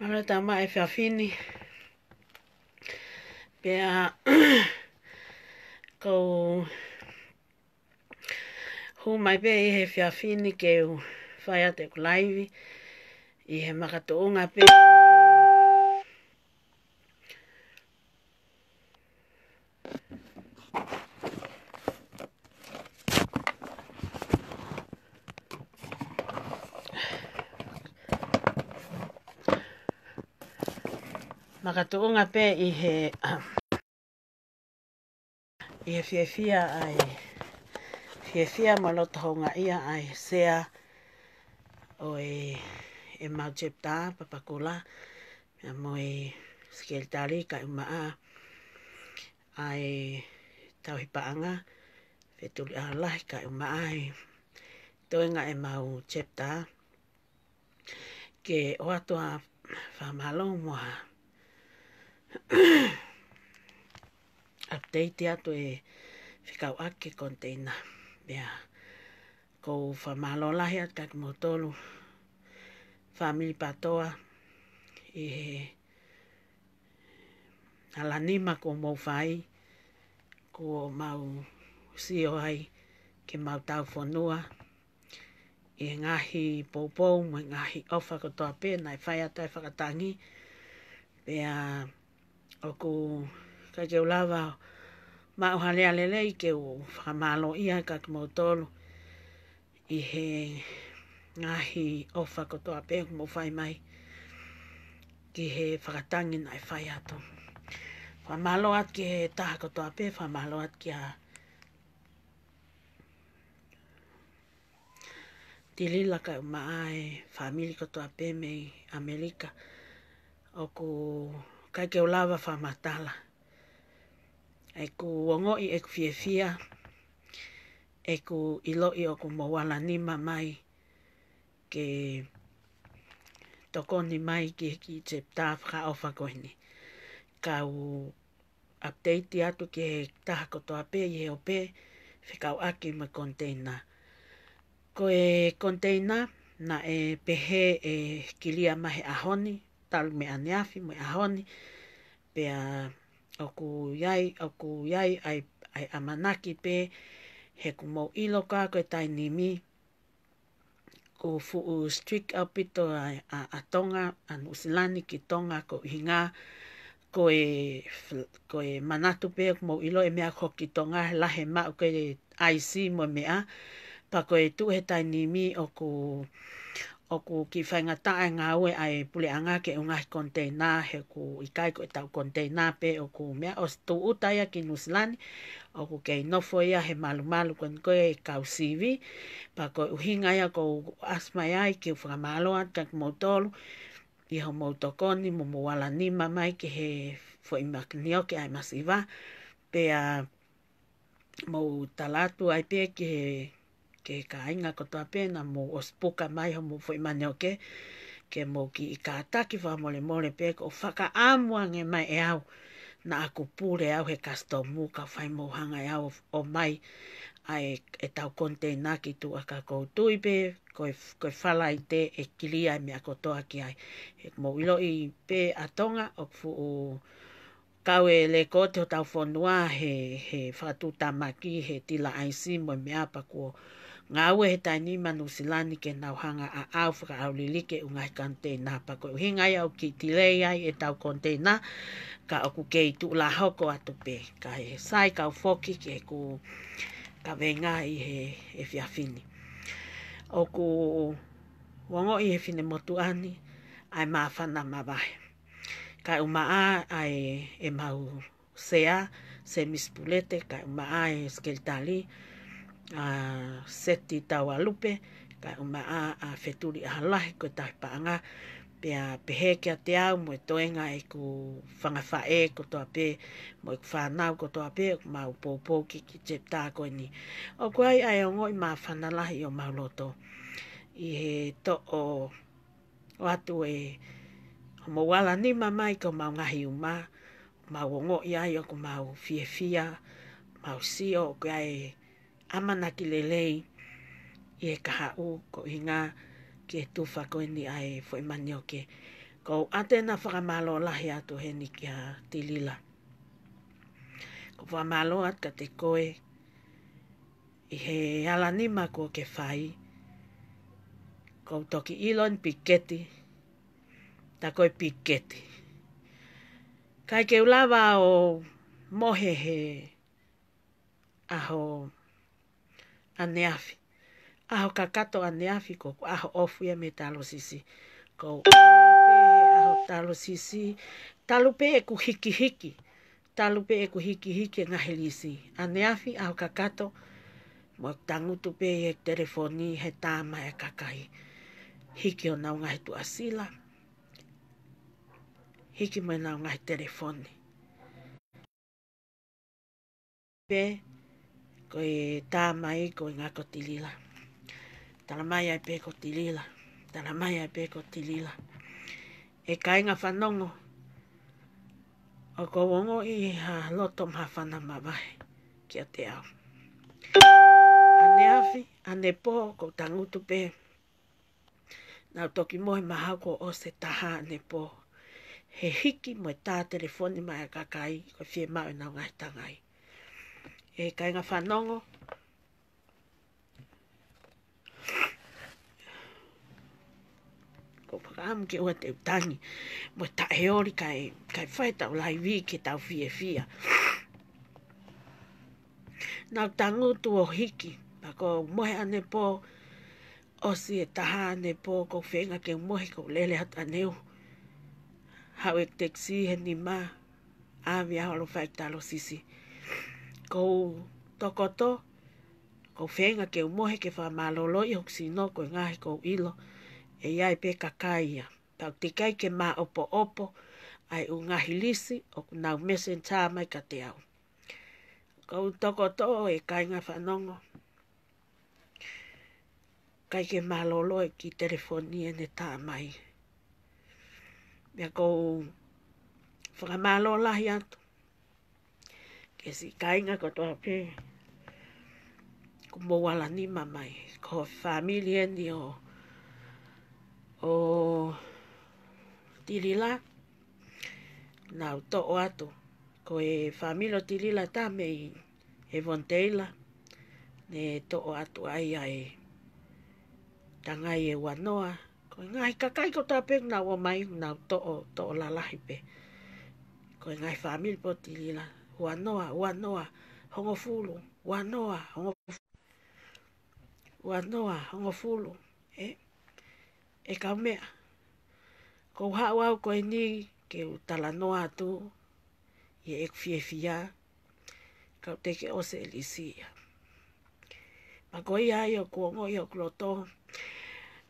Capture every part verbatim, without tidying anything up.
Mālō e tau maʻu e efiafi ni. Pea ʻoku ou hū mai pē ʻi he efiafi ni ke u fai atu ʻeku laivi ʻi he makatuʻunga pē makatuʻunga pē ʻi he, ʻi he fiefia ʻa e, fiefia mo loto houngaʻia ʻa e sea ʻo e, ʻemau chapter Papakura, pea mo e sekelitali kae ʻumaʻā ʻa e tauhi paʻanga, Fetuli ʻAhalahi kae ʻumaʻā e toenga ʻemau chapter, ke ʻoatu ʻa e fakamālō mo ha update atu e fekauʻaki ki he container. Pea ʻoku ou fakamālō lahi atu kia kimoutolu fāmili PATOA ʻi he hala nima kuo mou fai, kuo mau sio ai ki heʻemau taufonua, ʻi he ngaahi poupou mo e ngaahi ʻofa kotoa pē naʻe fai atu ai e fakatangi. Pea ʻoku ʻikai ke u lava maʻu ha lea lelei ke u fakamālōʻia kia kimoutolu ʻi he ngaahi ʻofa kotoa pē ʻoku mou fai mai ki he fakatangi naʻe fai atu. Fakamālō atu ki he taha kotoa pē, fakamālō atu kia Tilila kae ʻumaʻā e fāmili kotoa pē mei ʻAmelika. ʻOku ʻikai ke u lava fakamatala ʻeku ongoʻi ʻeku fiefia, ʻeku ʻiloʻi ʻoku mou ala nima mai ke tokoni mai ki he kiʻi chapter fakaʻofa ko eni. Kau update atu ki he taha kotoa pē ʻi he ope fekauʻaki mo e container. Ko e container naʻe pehē ʻe kilia mai he ʻaho ni, talu mei ʻaneafi mo e ʻaho ni, pea ʻoku ʻi ai, ʻoku ʻi ai ʻa e, ʻa e ʻamanaki pē he ʻoku mou ʻilo ko ā ko e taimi ni ʻoku fuʻu strict ʻaupito ʻa, ʻa, ʻa Tonga, ʻa Nuʻusila ni ki Tonga, ko e ʻuhinga, ko e, ko e manatu pē ʻoku mou ʻilo e meʻa ko ē ki Tonga, he lahi e maʻu ko ē ʻaisi mo e meʻa, pea ko e tuʻu he taimi ni ʻoku, ʻoku kiʻi faingataʻa e ngāue ʻa e puleʻanga ki he ngaahi container, he ʻoku ʻikai ko ʻetau container pē ʻoku meʻa, ʻosi tūʻuta ia ki Nuʻusila ni, ʻoku kei nofo ia he malumalu ko eni ko e kau sivi, pea ko e ʻuhinga ia ʻoku ou ʻasi mai ai ke u fakamālō atu kia kimoutolu ʻi hoʻomou tokoni mo hoʻomou ala nima mai ki he foʻi manioke ʻa e masiva, pea mou tala atu ai pē ki he, ki he kāinga kotoa pē naʻa mou ʻosi puka mai hoʻomou foʻi manioke, ke mou kiʻi kātaki fakamolemole pē, ʻoku ou fakaʻamu ange mai ʻe au naʻa ku pule au he kasitomu kae fai mo hanga ʻe au ʻo ʻomai ʻa e, ʻetau container ki tuʻa, ka ʻoku ou tui pē ko e, ko e Falaite ʻe kilia e meʻa kotoa ki ai. He ʻoku mou ʻiloʻi pē ʻa Tonga ʻoku fuʻu kau e lēkooti hotau fonua he, he fakatuʻutāmaki, he tila ʻaisi mo e meʻa, pea kuo ngāue he taimi ni ʻa Nuʻusila ni ke nau hanga ʻo ʻaʻau fakaʻauliliki e ʻū ngaahi container, pea ko e ʻuhinga ia ʻoku kiʻi delay ai ʻetau container, ka ʻoku kei tuʻu lā hoko atu pē, kae sai kau foki ki heʻeku kaveinga ʻi he, he efiafi ni. ʻOku ongoʻi he finemotuʻa ni ʻa e māfana mavahe. Kae ʻumaʻā ʻa e, ʻemau sea, Semisi Pulete, kae ʻumaʻā e sekelitali, ʻa Seti Taualupe, kae ʻumaʻā ʻa Fetuli ʻAhalahi ko e tauhi paʻanga, pea pehē kiate au mo e toenga ʻeku fanga faʻē kotoa pē, mo ʻeku fānau kotoa pē, ʻoku mau poupou ki he kiʻi chapter ko eni. ʻOku ʻi ai ʻa e ongoʻi māfana lahi ʻi homau loto. ʻI he toʻo ʻoatu e hoʻomou ala nima mai ki homau ngaahi uma, mau ongoʻi ai ʻoku mau fiefia, mau sio ʻoku ʻi ai e ʻamanaki lelei ʻi he kahaʻu ko e ʻuhinga ki he tufa ko eni ʻa e foʻi manioke. ʻOku ou ʻatena fakamālō lahi atu heni kia Tilila. ʻOku ou fakamālō atu kiate koe ʻi he ala nima kuo ke fai. ʻOku ou toki ʻilo ni piketi, tā ko e piketi. ʻIkai ke u lava ʻo mohe he ʻaho ʻaneafi. ʻAho kakato ʻaneafi ko e ʻaho ofi ia mei Talosisi. ʻOku ou ʻalu pē he ʻaho Talosisi, talu pē ʻeku hikihiki. Talu pē ʻeku hikihiki e ngaahi lisi. ʻAneafi ʻaho kakato, mo e tangutu pē ʻi he telefoni he tā mai e kakai. Hiki honau ngaahi tuʻasila. Hiki mo ʻenau ngaahi telefoni. Pē, ko e tā mai ko e ngaahi ko Tilila. Tala mai ai pē ko Tilila. Tala mai ai pē ko Tilila. ʻE kāinga fanongo, ʻoku ou ongoʻi ha loto māfana mavahe kiate au. ʻAneafi, ʻanepō, ʻoku ou tangutu pē. Naʻá ku toki mohe mahalo kuo ʻosi e taha ʻanepō. He hiki mo e tā telefoni mai e kakai, ko e fiemaʻu ʻenau ngaahi tangai. ʻE kāinga fanongo, ʻoku ou fakaʻamu ke ʻoua te u tangi mo e taʻeoli kae, kae fai ʻetau laivi ke tau fiefia. Naʻá ku tangutu ʻo hiki, pea ko e mohe ʻanepō, ʻosi e taha ʻanepō, ʻoku ou feinga ke u mohe, ʻoku ou lele atu ʻaneu. Haʻu e tekisi he nima, ʻave au ʻo fai Talosisi. ʻOku ou tokoto, ʻoku ou feinga ke u mohe ke fakamālōlōʻi hoku sino ko e ngaahi ʻoku ou ʻilo ʻe ʻi ai pē kakai ia. Pea ʻoku teʻeki ai ke māʻopoʻopo ʻa e ʻū ngaahi lisi ʻoku nau messenger mai kiate au. ʻOku ou tokoto ʻe kāinga fanongo. ʻIkai ke mālōlō e kiʻi telefoni ʻene tā mai. Pea ʻoku ou fakamālō lahi atu ki he siʻi kāinga kotoa pē kuo mou ala nima mai. Ko e fāmili eni ʻo, ʻo Tilila, naʻá ku toʻo atu. Ko e fāmili ʻo Tilila tā mei he Vonteila, ne toʻo atu ai ʻa e tangai ʻe uanoa. Ko e ngaahi kakai kotoa pē naʻa nau ō mai, naʻá ku toʻo, toʻo lalahi pē. Ko e ngaahi fāmili pē ʻo Tilila, uanoa, uanoa, hongofulu, uanoa, hongofulu, uanoa, hongofulu. ʻE, ʻe kaumeʻa, ʻoku ou haʻu au ko eni ke u talanoa atu ʻi heʻeku fiefia, ka ʻoku teʻeki ʻosi e lisi ia. Pea ko ia ai ʻoku ongoʻi hoku loto,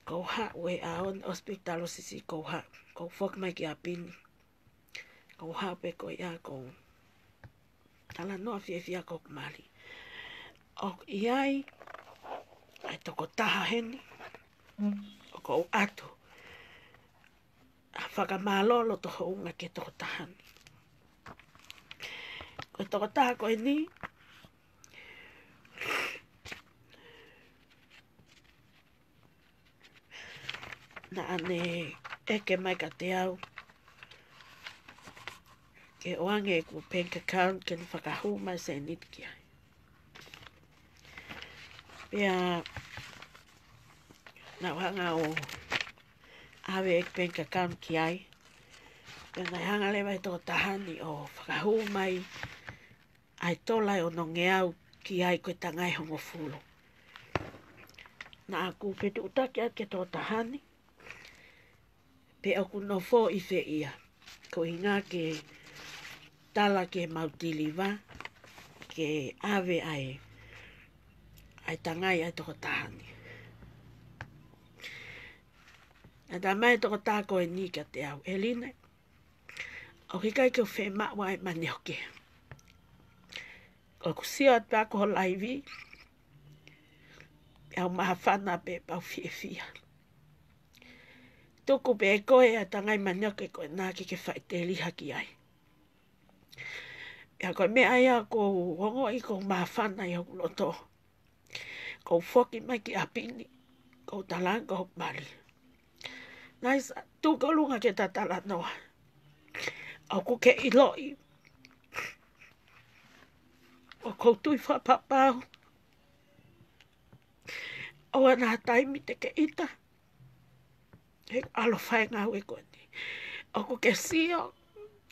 ʻoku ou haʻu he ʻaho ni ʻosi pē Talosisi ʻoku ou haʻu, ʻoku ou foki mai ki ʻapi ni. ʻOku ou haʻu pē ko ia ʻoku ou talanoa fiefia ki hoku mali. ʻOku ʻi ai ʻa e tokotaha heni ʻoku ou ʻoatu ha fakamālō loto hounga ki he tokotaha ni. Ko e tokotaha ko eni, naʻá ne ʻeke mai kiate au ke ʻoange ʻeku bank account ke ne fakahū mai e sēniti ki ai. Pea naʻá ku hanga ʻo ʻave ʻeku bank account ki ai. Pea naʻe hanga leva ʻe he tokotaha ni ʻo fakahū mai ʻa e tola ʻe onongeau ki ai ko e tangai hongofulu. Naʻá ku fetuʻutaki atu ki he tokotaha ni pe ʻoku nofo ʻi fē ia, ko e ʻuhinga ke tala ke mau tiliva ke ʻave ʻa e, ʻa e tangai ʻa e tokotaha ni. Naʻe tā mai e tokotaha ko eni kiate au, ʻEline, ʻoku ʻikai ke u fiemaʻu ʻa e manioke. ʻOku ou sio atu pē ki ho laivi, pea u māfana pē pea u fiefia. Tuku pē ʻe koe ʻa e tangai manioke ko ena ke ke faʻiteliha ki ai. Pea ko e meʻa ia ʻoku ou ongoʻi ʻoku ou māfana ʻi hoku loto. ʻOku ou foki mai ki ʻapi ni, ʻoku ou talaange ki hoku mali, Naisa, tuku ʻolunga ke ta talanoa. ʻOku ke ʻiloʻi, ʻoku ou tui fakapapau, ʻoua naʻa taimi te ke ʻita he ʻalu ʻo fai e ngāue ko eni. ʻOku ke sio,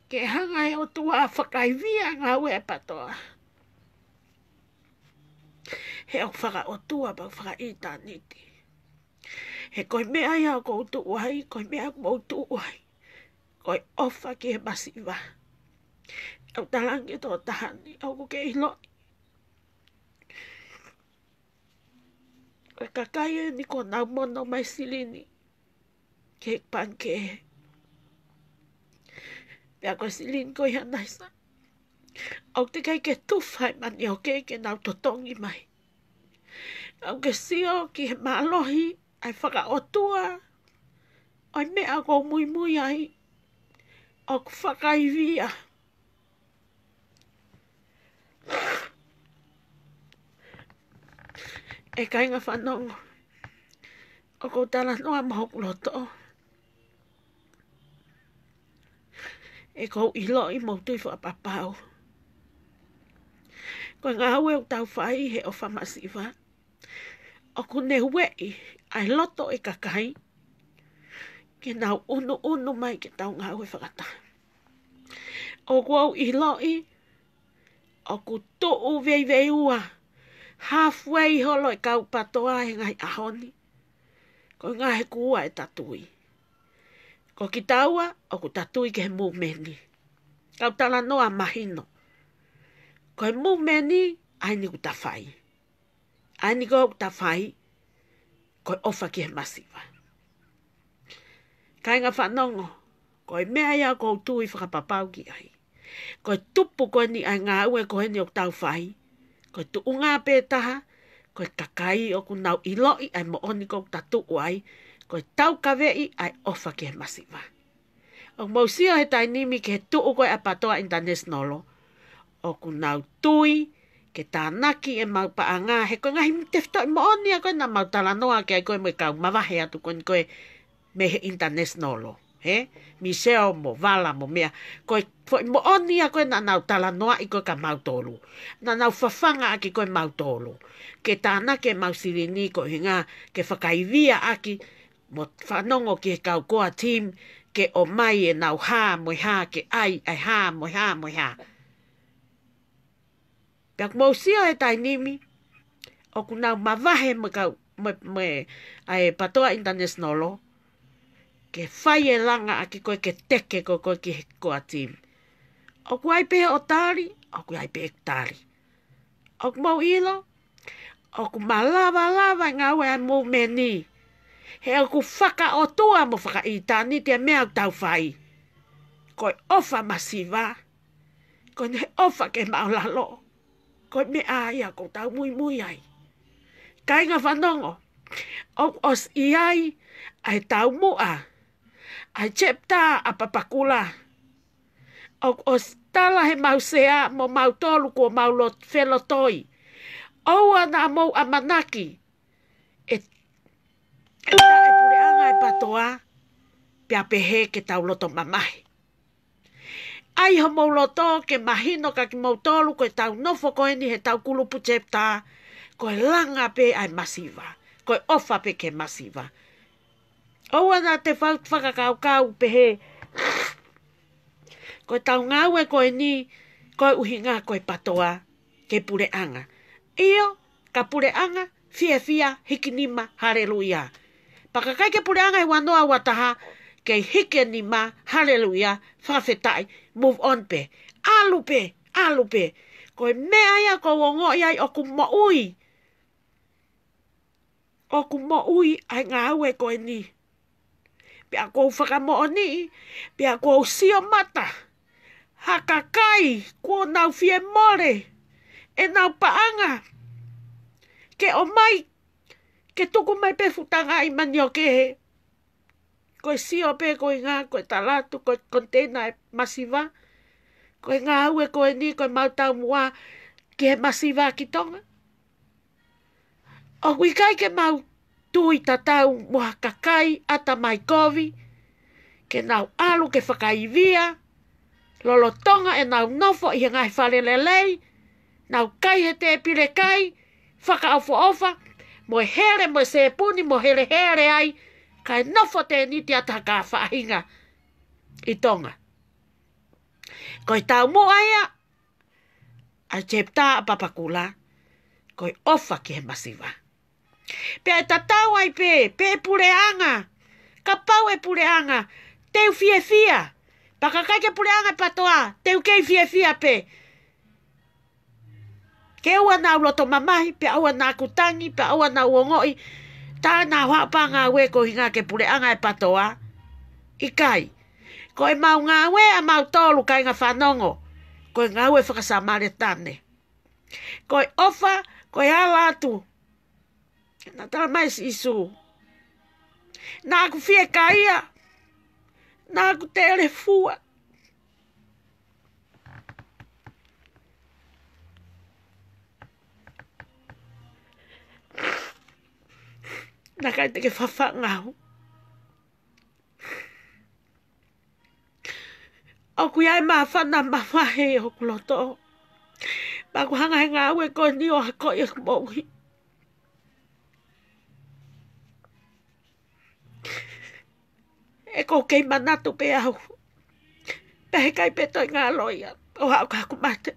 ke hanga ʻe he ʻOtua ʻo fakaivia e ngāue ʻa e PTOA. He ʻoku fakaʻotua pea ʻoku fakaʻitāniti. He ko e meʻa ia ʻoku ou tuʻu ai, ko e meʻa ʻoku mou tuʻu ai, ko e ʻofa ki he masiva. ʻOku ou talaange ki he tokotaha ni, ʻoku ke ʻiloʻi, ko e kakai eni kuo nau mono mai silini ki he pangikē. Pea ko e silini ko ia, Naisa, ʻoku teʻeki ai ke tufa e manioke ke nau totongi mai. ʻOku ke sio ki he mālohi ʻa e fakaʻotua ʻo e meʻa ʻoku ou muimui ai, ʻoku fakaivia. ʻE kāinga fanongo, ʻoku ou talanoa mei hoku loto. He ʻoku ou ʻiloʻi mo tui fakapapau, ko e ngāue ʻoku tau fai he ʻofa masiva, ʻoku ne ueʻi ʻa e loto ʻo e kakai ke nau ʻunuʻunu mai ke tau ngāue fakataha. ʻOku ou ʻiloʻi, ʻoku tuʻu veiveiua, halfway holo e kau PTOA he ngaahi ʻaho ni. Ko e ngaahi kuo ʻe tatui. Ko kitaua, ʻoku tatui ki he movement ni. Kau talanoa mahino. Ko e movement ni, ʻa eni ʻoku ta fai. ʻA eni ko ē ʻoku ta fai, ko e ʻofa ki he masiva. Kāinga fanongo, ko e meʻa ia ʻoku ou tui fakapapau ki ai. Ko e tupu ko eni ʻa e ngāue ko eni ʻoku tau fai, ko e tuʻunga pē taha, ko e kakai ʻoku nau ʻiloʻi ʻa e moʻoni ʻoku ta tuʻu ai, ko e taukaveʻi ʻa e ʻofa ki he masiva. ʻOku mou sio he taimi ni ki he tuʻu ko ē ʻa e PTOA International, ʻoku nau tui ke tānaki ʻemau paʻanga, he ko e ngaahi tefitoʻi moʻoni ia ko ē naʻa mau talanoa ki ai ko ē mo e kau mavahe atu ko eni ko ē mei he International, he? Michelle mo Vala mo meʻa. Ko e foʻi moʻoni ia ko ē naʻa nau talanoaʻi ko ē kia mautolu. Naʻa nau fafanga ʻaki ko ē mautolu ke tānaki ʻemau silini koeʻuhinga ke fakaivia ʻaki mo fanongo ki he kau core team ke ʻomai ʻenau hā mo e hā, ke ʻai ʻa e hā mo e hā mo e hā. Pea ʻoku mou sio he taimi ni, ʻoku nau mavahe mo e kau, mo e, mo e, ʻa e PTOA International, ke fai e langa ʻaki ko ē ke teke ko ē ko ē ki he core team. ʻOku ʻi ai pē ʻoku tali, ʻoku ʻi ai pē ʻoku tali. ʻOku mou ʻilo, ʻoku malava lava e ngāue ʻa e movement ni. He ʻoku fakaʻotua mo fakaʻitāniti e meʻa ʻoku tau fai. Ko e ʻofa masiva, ko ʻene ʻofa ki he māʻulalo, ko e meʻa ia ʻoku tau muimui ai. Kāinga fanongo, ʻoku ʻosi ʻi ai ʻa e taumuʻa, ʻa e chapter ʻa Papakura. ʻOku ʻosi tala he mau sea mo mautolu kuo mau lot-, felotoi. ʻOua naʻa mou ʻamanaki ʻe, ʻe taʻepuleʻanga e PTOA, pea pehē ke tau loto mamahi. ʻAi homou loto ke mahino kia kimoutolu ko ʻetau nofo ko eni he ʻetau kulupu chapter, ko e langa pē ʻa e masiva, ko e ʻofa pē ki he masiva. ʻOua naʻa te fau-, fakakaukau pehē ko ʻetau ngāue ko eni, ko e ʻuhinga ko e PTOA ki he puleʻanga. ʻIo, ka puleʻanga, fiefia, hiki nima, haleluia. Pea ka ʻikai ke puleʻanga he ua noa ua taha, kei hiki e nima, haleluia, fakafetaʻi, move on pē. ʻAlu pē, ʻalu pē. Ko e meʻa ia ʻoku ou ongoʻi ai ʻoku moʻui. ʻOku moʻui ʻa e ngāue ko eni. Pea ʻoku ou fakamoʻoniʻi, pea ʻoku ou sio mata ha kakai kuo nau fie mole ʻenau paʻanga ke ʻomai, ke tuku mai pē fuʻu tangaʻi manioke he ko e sio pē koeʻuhinga ko e talatu, ko e container ʻa e masiva. Ko e ngāue ko eni, ko ʻemau taumuʻa ki he masiva ki Tonga. ʻOku ʻikai ke mau tui tatau mo ha kakai ʻatamai kovi, ke nau ʻalu ke fakaivia, lolotonga ʻenau nofo ʻi he ngaahi fale lelei, nau kai he tēpile kai fakaʻofoʻofa, mo e hele, mo e sēpuni, mo e helehele ai, kae nofo tēniti atu ha kau faʻahinga ʻi Tonga. Ko e taumuʻa ia ʻa e chapter ʻa Papakura, ko e ʻofa ki he masiva. Pea ʻe tatau ai pē, pe puleʻanga, kapau ʻe puleʻanga, te u fiefia. Pea ka ʻikai ke puleʻanga ʻe PATOA, te u kei fiefia pē. Ke ʻoua naʻa u loto mamahi, pea ʻoua naʻa ku tangi, pea ʻoua naʻa u ongoʻi, tā naʻa u haʻu pē ʻo ngāue ko e ʻuhinga ke puleʻanga ʻe PATOA. ʻIkai. Ko ʻemau ngāue ʻamautolu kāinga fanongo, ko e ngāue fakasamalitane. Ko e ʻofa, ko e ala atu. Naʻe tala mai ʻe Sīsū, naʻa ku fiekaia, naʻa ku telefua. Naʻe ʻikai te ke fafanga au. ʻOku ʻi ai e māfana mavahe ʻi hoku loto. Pea ʻoku hanga ʻe he ngāue ko eni ʻo akoʻi ʻeku moʻui. ʻOku ou kei manatu pē au, pea heʻikai pē toe ngalo ia ʻo aʻu ki haʻaku mate.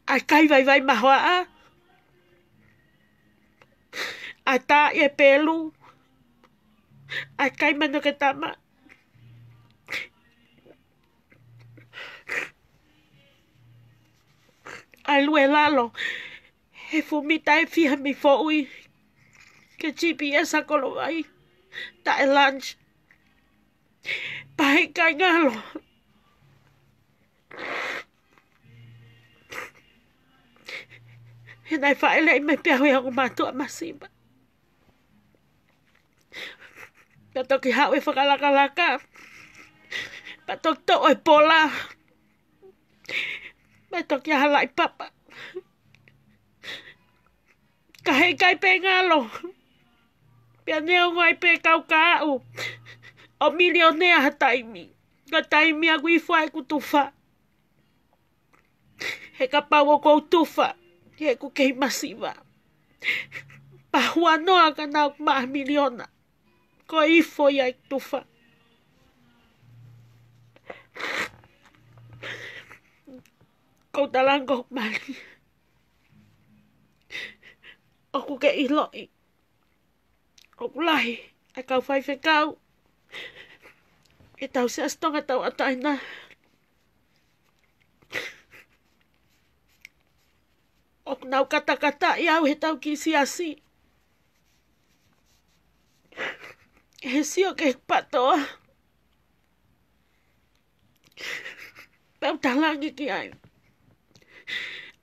ʻA e kai vaivai mahoaʻa, ʻa e taaʻi e pelu, ʻa e kai manioke tama, ʻa e lue lalo he fuʻu mita ʻe fiha mei foʻui, ke GPS ʻa Kolovai taʻe lunch. Pea heʻikai ngalo. He naʻe faʻeleʻi mai pē au ʻe he ongo mātuʻa masiva. Pea toki haʻu e fakalakalaka, pea toki toʻo e pola, pea toki ʻalu ʻo papa. Ka heʻikai pē ngalo. Pea neongo ai pē kau ka aʻu ʻo milionea ha taimi, ko e taimi ʻoku ifo ai ʻeku tufa. He kapau ʻoku ou tufa, he ʻoku kei masiva, pea huanoa ka naʻa ku maʻu ha miliona, ko e ifo ia ʻeku tufa. Ko u talango mali. ʻOku ke ʻiloʻi, ʻoku lahi ʻa e kau faifekau ʻi he tau Siasi Tonga Tauʻatāina ʻoku nau katakataʻi au he tau kiʻi siasi. He sio ki he PATOA. Pea u talaange ki ai,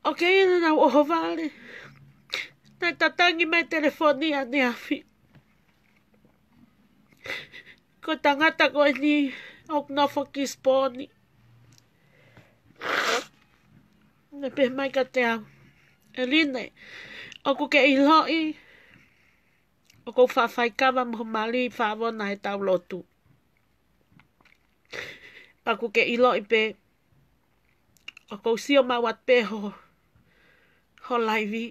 ʻoku ʻi ai ʻenau ʻohovale. Naʻe tatangi mai e telefoni ʻaneafi. Ko e tangata ko eni ʻoku nofo Gisborne. Naʻe pehē mai kiate au, ʻEline, ʻoku ke ʻiloʻi, ʻoku ou faʻa faikava mo ho mali faʻa vona he tau lotu. Pea ʻoku ke ʻiloʻi pē, ʻoku ou sio maʻu atu pē ho, ho laivi,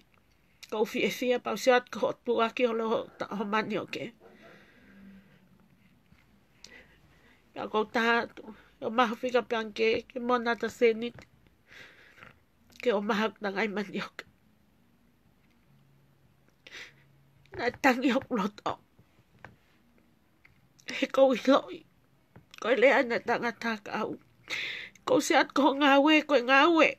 ʻoku ou fiefia, pea u sio atu ki hoʻo tuʻuaki holo ho, ho manioke. Pea ʻoku ou tala atu, ʻoku ou mahu fika pē ange ke mona ta seniti ke ʻomai haku tangai manioke. Naʻe tangi hoku loto. He ʻoku ou ʻiloʻi, ko e lea ʻa e tangata ka au. ʻOku ou sio atu ki hoʻo ngāue, ko e ngāue,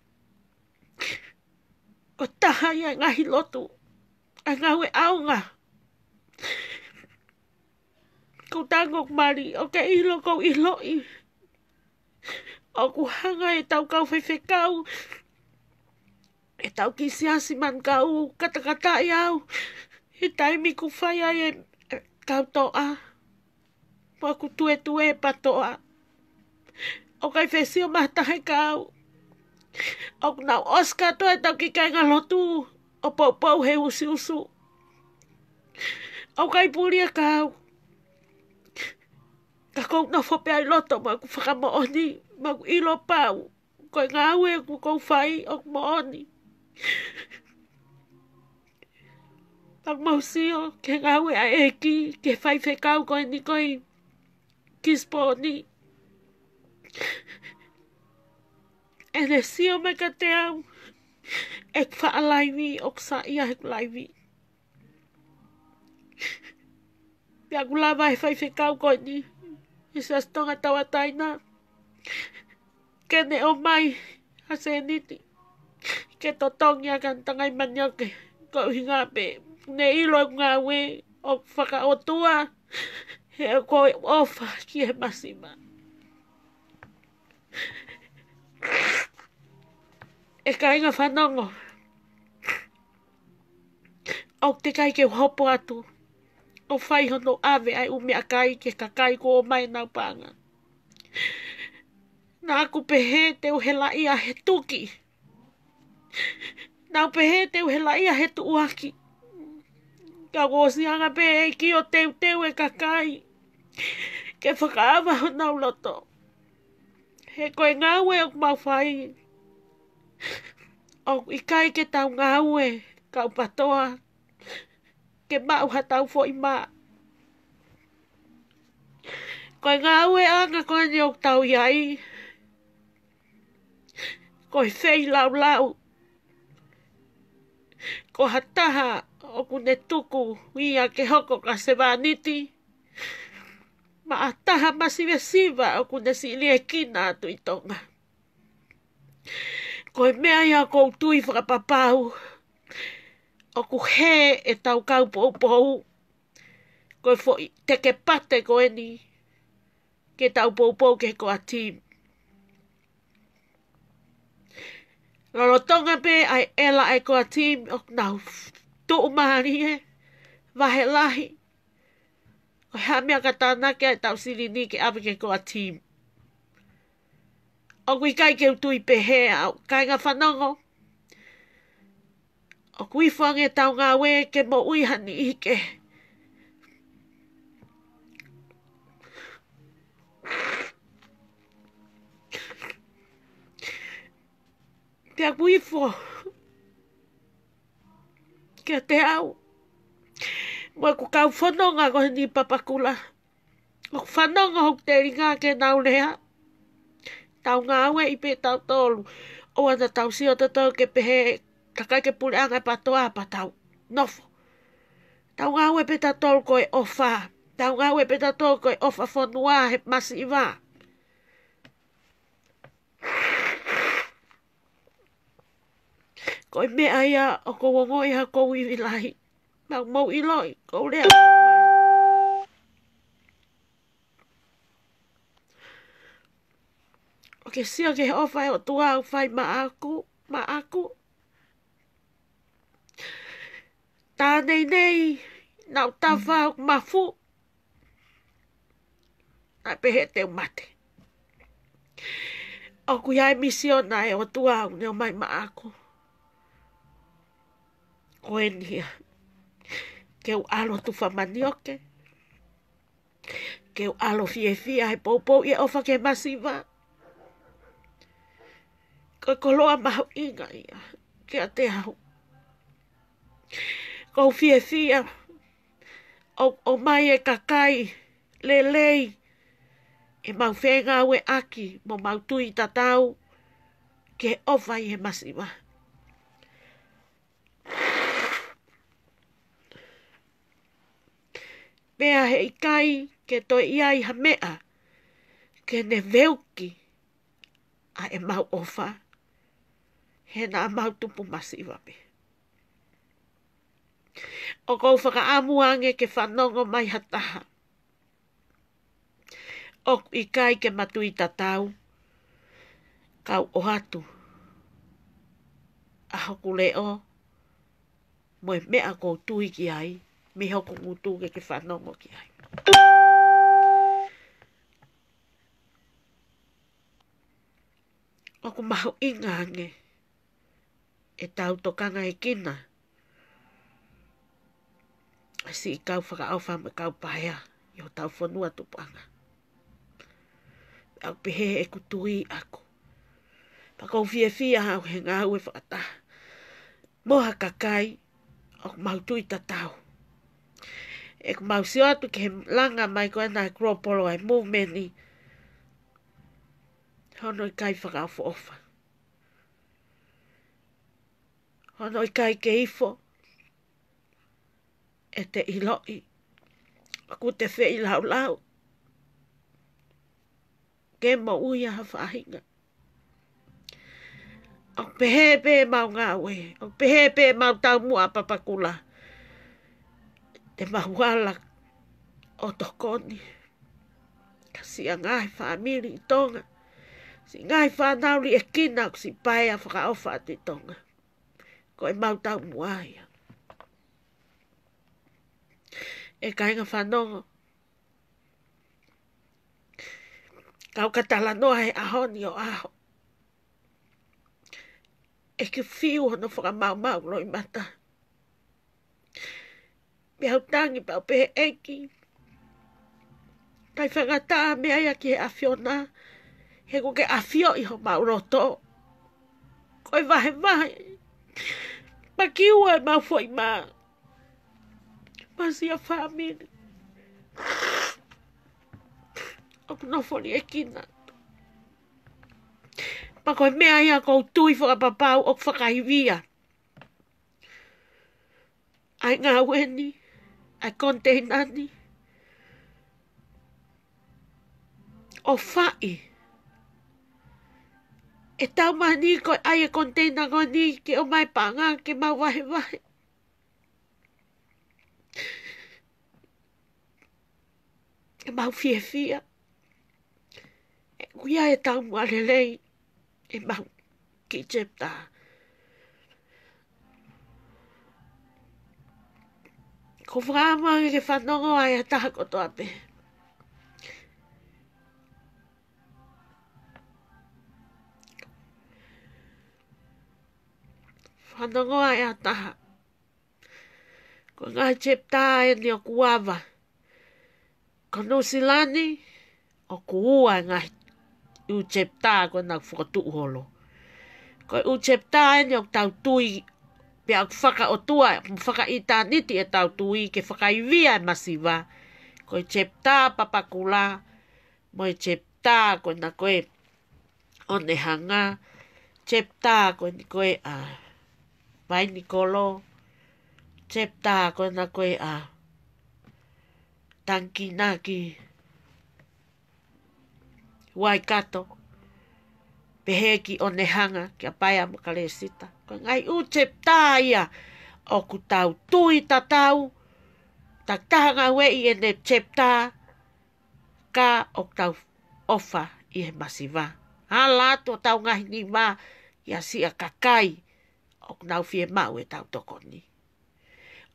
ko e taha ia e ngaahi lotu, ʻa e ngāue ʻaonga. Ko u tango mali, ʻoku ke ʻilo, ʻoku ou ʻiloʻi, ʻoku hanga ʻe tau kau faifekau, ʻe tau kiʻi siasi manukau, katakataʻi au he taimi ʻoku fai ai e, e kau toʻa, mo ʻeku tuetue e PATOA. ʻOku ʻikai fie sio mai ha taha kia au. ʻOku nau ʻosi kātoa e tau kiʻi kāinga lotu. ʻo poupou he usiusu. ʻOku ʻikai puli ʻa e kau. Ka ʻoku ou nofo pē ʻi loto mo ʻeku fakamoʻoni, mo ʻeku ʻilo pau ko e ngāue ʻoku ou fai ʻoku moʻoni. Pea ʻoku mau sio ki he ngāue ʻa e ʻEiki, ki he faifekau ko eni ko ē ʻi Kisiponi. ʻEne sio mai kiate au, ʻeku faʻa laivi, ʻoku saiʻia heʻeku laivi. Pea ʻoku lava ʻe he faifekau ko eni, ʻi he Siasi Tonga Tauʻatāina, ke ne ʻomai ha sēniti ke totongi ʻaki ʻene tangai manioke, ko e ʻuhinga pē ʻoku ne ʻilo ʻeku ngāue ʻoku fakaʻotua, he ko e ʻofa ki he masiva. ʻE kāinga fanongo, ʻoku teʻeki ai ke u hopo atu ʻo fai hono ʻave ʻa e ʻū meʻakai ki he kakai kuo ʻomai ʻenau paʻanga. Naʻá ku pehē te u helaʻia he tuki. Naʻá ku pehē te u helaʻia he tuʻuaki. Ka kuo ʻosi hanga pē ʻe he ʻEiki ʻo teuteu e kakai ke fakaava honau loto. He ko e ngāue ʻoku mau fai, ʻoku ʻikai ke tau ngāue kau PATOA ke maʻu haʻatau foʻi mā. Ko e ngāueʻanga ko eni ʻoku tau ʻi ai, ko e feilaulau. Ko ha taha ʻoku ne tuku ia ke hoko ko ha sevāniti, mo ha taha masivesiva ʻoku ne siʻi liʻekina atu ʻi Tonga. Ko e meʻa ia ʻoku ou tui fakapapau ʻoku hē ʻetau kau poupou, ko e foʻi tekepate ko eni ke tau poupou ki he core team. Lolotonga pē ʻa e ʻela ʻa e core team, ʻoku nau tuʻumālie, vahe lahi, ʻo hā meʻa ka tānaki ʻa ʻetau silini ke ʻave ki he core team. ʻOku ʻikai ke u tui pehē au, kāinga fanongo. ʻOku ifo ange ʻetau ngāue ke moʻui ha niʻihi kehe. Pea ʻoku ifo kiate au mo ʻeku kau fononga ko eni ʻi Papakura. ʻOku fanongo hoku telinga ke nau lea. Tau ngāueʻi pē tautolu. ʻOua naʻa tau sio tautolu ke pehē, ka ʻikai ke puleʻanga e PATOA pea tau nofo. Tau ngāue pē tautolu ko e ʻofa. Tau ngāue pē tautolu ko e ʻofa fonua he masiva. Ko e meʻa ia ʻoku ou ongoʻi ha ʻoku ou ivi lahi. Naʻa mou ʻiloʻi, ʻoku ou lea. ʻOku ke sio ki he ʻofa ʻa e ʻOtua ʻoku fai maʻaku, maʻaku. Tā nei nei, naʻa ku tafa ʻoku mafu. Naʻe pehē te u mate. ʻOku ʻi ai e misiona ʻa e ʻOtua ʻoku ne ʻomai maʻaku. Ko eni ia. Ke u ʻalu ʻo tufa manioke. Ke u ʻalu ʻo fiefia he poupouʻi e ʻofa ki he masiva. Ko e koloa mahuʻinga ia kiate au. ʻOku ou fiefia ʻoku ʻomai e kakai lelei ʻemau fengāueʻaki mo ʻemau tui tatau ki he ʻofa ʻi he masiva. Pea he ʻikai ke toe ʻi ai ha meʻa ke ne veuki ʻa ʻemau ʻofa, he naʻa mau tupu masiva pē. ʻOku ou fakaʻamu ange ke fanongo mai ha taha. ʻOku ʻikai ke ma tui tatau, ka u ʻoatu ʻa hoku leʻo mo e meʻa ʻoku ou tui ki ai mei hoku ngutu ke ke fanongo ki ai. ʻOku mahuʻinga ange ʻetau tokangaekina siʻi kau fakaʻofa mo e kau paea ʻi hotau fonua tupuʻanga. ʻOku pehē ʻeku tui ʻaku. Pea ʻoku ou fiefia au he ngāue fakataha mo ha kakai ʻoku mau tui tatau. ʻOku mau sio atu ki he langa mai ko ena e global movement ni, hono ʻikai fakaʻofoʻofa. Hono ʻikai ke ifo ʻete ʻiloʻi ʻoku te feilaulau ke moʻui ʻa ha faʻahinga. ʻOku pehē pē ʻemau ngāue, ʻoku pehē pē ʻemau taumuʻa papakula, te mau ala ʻo tokoni kia siʻa ngaahi fāmili ʻi Tonga, siʻa ngaahi fānau liʻekina ʻoku siʻi paea fakaʻofa atu ʻi Tonga. Ko ʻemau taumuʻa ia. ʻE kāinga fanongo, kau ka talanoa he ʻaho ni ʻo ʻaho, ʻeku fiu hono fakamaumau loʻimata. Pea u tangi pea u pehē, ʻEiki, ʻikai faingataʻa meʻa ia ki he ʻAfiona, he ʻoku ke ʻafioʻi homau loto. Ko e vahevahe, makiua ʻemau foʻi mā, mo siʻa fāmili ʻoku nofo liʻekina. Pea ko e meʻa ia ʻoku ou tui fakapapau ʻoku fakaivia ʻa e ngāue ni, ʻa e koniteina ni, ʻo fai ʻe taumani ko e ʻai e koniteina ko eni ke ʻomai paʻanga ke mau vahevahe. ʻE mau fiefia. ʻOku ʻi ai e taumuʻa lelei ʻemau kiʻi chapter. ʻOku ou fakaʻamu ange ke fanongo ai ʻa e taha kotoa pē. Fanongo ai ʻa e taha. Ko e ngaahi chapter eni ʻoku ava. Ko Nuʻusila ni, ʻoku ua e ngaahi ʻū chapter ko ena ʻoku fokotuʻu holo. Ko e ʻū chapter eni ʻoku tau tui, pea ʻoku fakaʻotua, fakaʻitāniti ʻetau tui ke fakaivia e masiva. Ko e chapter papakula, mo e chapter ko ena ko e ʻOnehanga, chapter ko eni ko e ʻa Vainikolo, chapter ko ena ko e ʻa Tanginaki, Waikato, pehē ki ʻOnehanga, kia Paea mo Kalesita. Ko e ngaahi ʻū chapter ia ʻoku tau tui tatau, takitaha ngāueʻi ʻene chapter, ka ʻoku tau ʻofa ʻi he masiva. Ala atu ʻo tau ngaahi nima kia siʻa kakai ʻoku nau fiemaʻu ʻetau tokoni.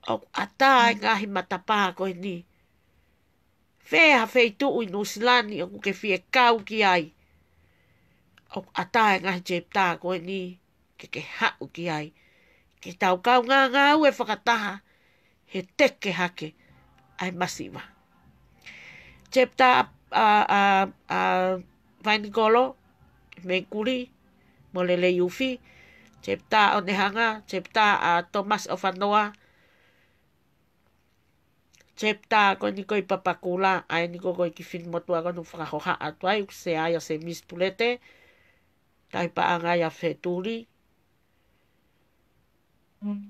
ʻOku ʻatā e ngaahi matapā ko eni. Fē ha feituʻu ʻi Nuʻusila ni ʻoku ke fie kau ki ai, ʻoku ʻatā e ngaahi chapter ko eni ke ke haʻu ki ai, ke tau kaungā ngāue fakataha he teke hake ʻa e masiva. Chapter ʻa, ʻa, ʻa Vainikolo, Mekuli mo Leleiufi, chapter ʻOnehanga, chapter ʻa Thomas ʻOfanoa, chapter ko eni ko e papakula, ʻa eni ko e kiʻi finemotuʻa ko eni ʻoku fakahohaʻa atu ai, ʻoku sea ai ʻa Semisi Pulete, tauhi paʻanga ia ʻa Fetuli,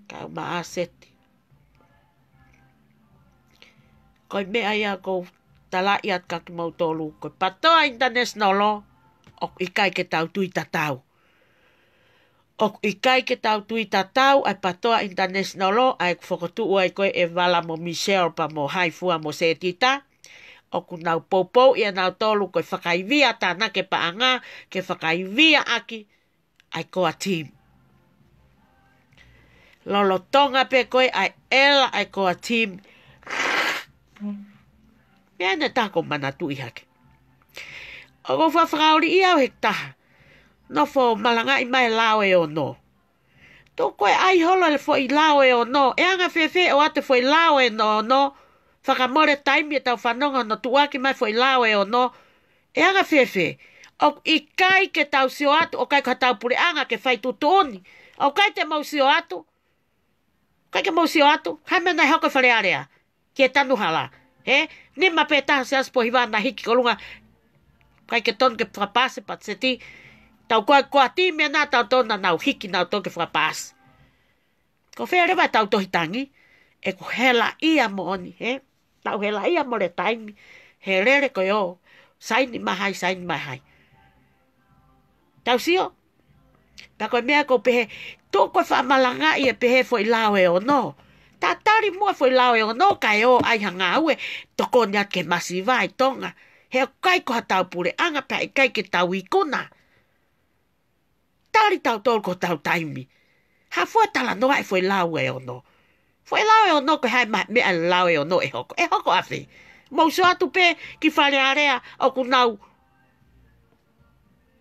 kau Maʻaseti. Ko e meʻa ia ʻoku ou talaʻi atu kia kimoutolu, ko e PATOA International ʻoku ʻikai ke tau tui tatau. ʻOku ʻikai ke tau tui tatau ʻa e PATOA International, ʻa ē ʻoku fokotuʻu ai ko ē ʻe Vala mo Michelle pea mo Haifua mo Setita. ʻOku nau poupouʻi ʻe nautolu ko e fakaivia tānaki paʻanga, ke fakaivia ʻaki ʻa e core team. Lolotonga pē ko ē ʻa e ʻela ʻa e core team, meʻa ʻe taha ʻoku ou manatuʻi hake. ʻOku ou faʻa fakaoli ia ʻo he taha, nofo malangaʻi mai lao ʻe ono. Tuku e ʻai holo e foʻi lao ʻe ono. ʻE anga fēfē ʻoatu e foʻi lao ʻe ono, fakamole taimi ʻetau fanongo hono tuʻuaki mai e foʻi lao ʻe ono? ʻE anga fēfē? ʻOku ʻikai ke tau sio atu, ʻoku ʻikai ko hotau puleʻanga ke fai tuʻutuʻuni. ʻOku ʻikai te mau sio atu. ʻIkai ke mau sio atu, hā e meʻa naʻe hoko ʻi Fale Alea ki he tanu hala. Hē? Nima pē taha Siaosi Pōhiva naʻe hiki ki ʻolunga. ʻIkai ke tonu ke fakapaasi e patiseti. Tau ko e, ko e timi ʻa nautolu naʻa nau hiki nautolu ke fakapaasi. Ko fē leva ʻetau tohi tangi? ʻOku helaʻia moʻoni, hē? Tau helaʻia mo e taimi. He lele ko ē ʻo saini mai hai, saini mai hai. Tau sio? Pea ko e meʻa ʻoku ou pehē, tuku e faʻa malangaʻi e pehē foʻi lao ʻe ono. Tatali muʻa foʻi lao ʻe ono kae ʻai ha ngāue tokoni atu ki he masiva ʻi Tonga. He ʻoku ʻikai ko hotau puleʻanga pea ʻikai ke tau ikuna. Tali tautolu ki hotau taimi. Hā fua e talanoa e foʻi lao ʻe ono? Foʻi lao ʻe ono, ko e hā e ma-, meʻa e lao ʻe ono ʻe hoko? ʻE hoko ʻafē? Mou sio atu pē ki Fale Alea ʻoku nau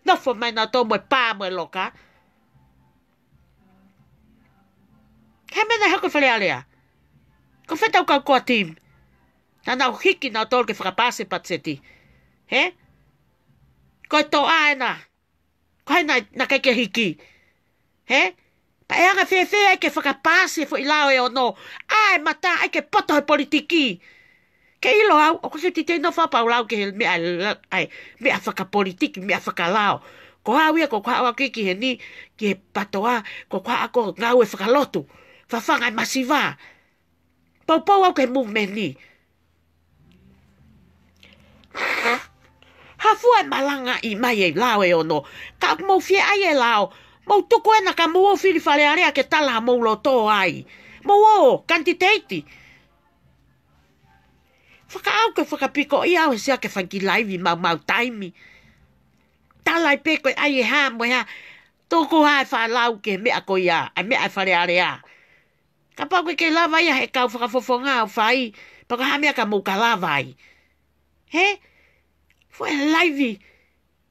nofo mai nautolu mo e pā mo e loka. Hā e meʻa naʻe hoko ʻi Fale Alea? Ko fē ʻetau kau core team naʻa nau hiki nautolu ke fakapaasi e patiseti? Hē? Ko e toʻa ena. Ko hai naʻa, naʻa ʻikai ke hiki? Hē? Pea ʻe anga fēfē ai ke fakapaasi e foʻi lao ʻe ono? ʻAi e mata, ʻai ke poto he politiki. Ke ʻilo au, ʻoku ou sio titei nofo pau lau ki he meʻa la-, ʻai, meʻa fakapolitiki, meʻa fakalao. Ko au ia, ko ʻeku haʻu au ki, ki heni, ki he PTOA, ko ʻeku haʻu ko e ngāue fakalotu. Fafanga e masiva. Poupou au ki he movement ni. Hā fua e malangaʻi mai e lao ʻe ono? Ka mou fie ʻai e lao, mou tuku ena ka mou ō fili Fale Alea ke tala homou loto ai. Mou ō, kanititeiti. Fakaʻau ke fakapikoʻia au he sio ki he fanga kiʻi laivi maumau taimi. Tala ai pē ko e ʻai e hā mo e hā. Tuku hā e faʻa lau ki he meʻa ko ia, ʻa e meʻa ʻa Fale Alea. Kapau ʻoku ʻikai ke lava ia he kau fakafofonga ʻo fai, pea ko e hā e meʻa ka mou ka lava ai? Hē? Fua e laivi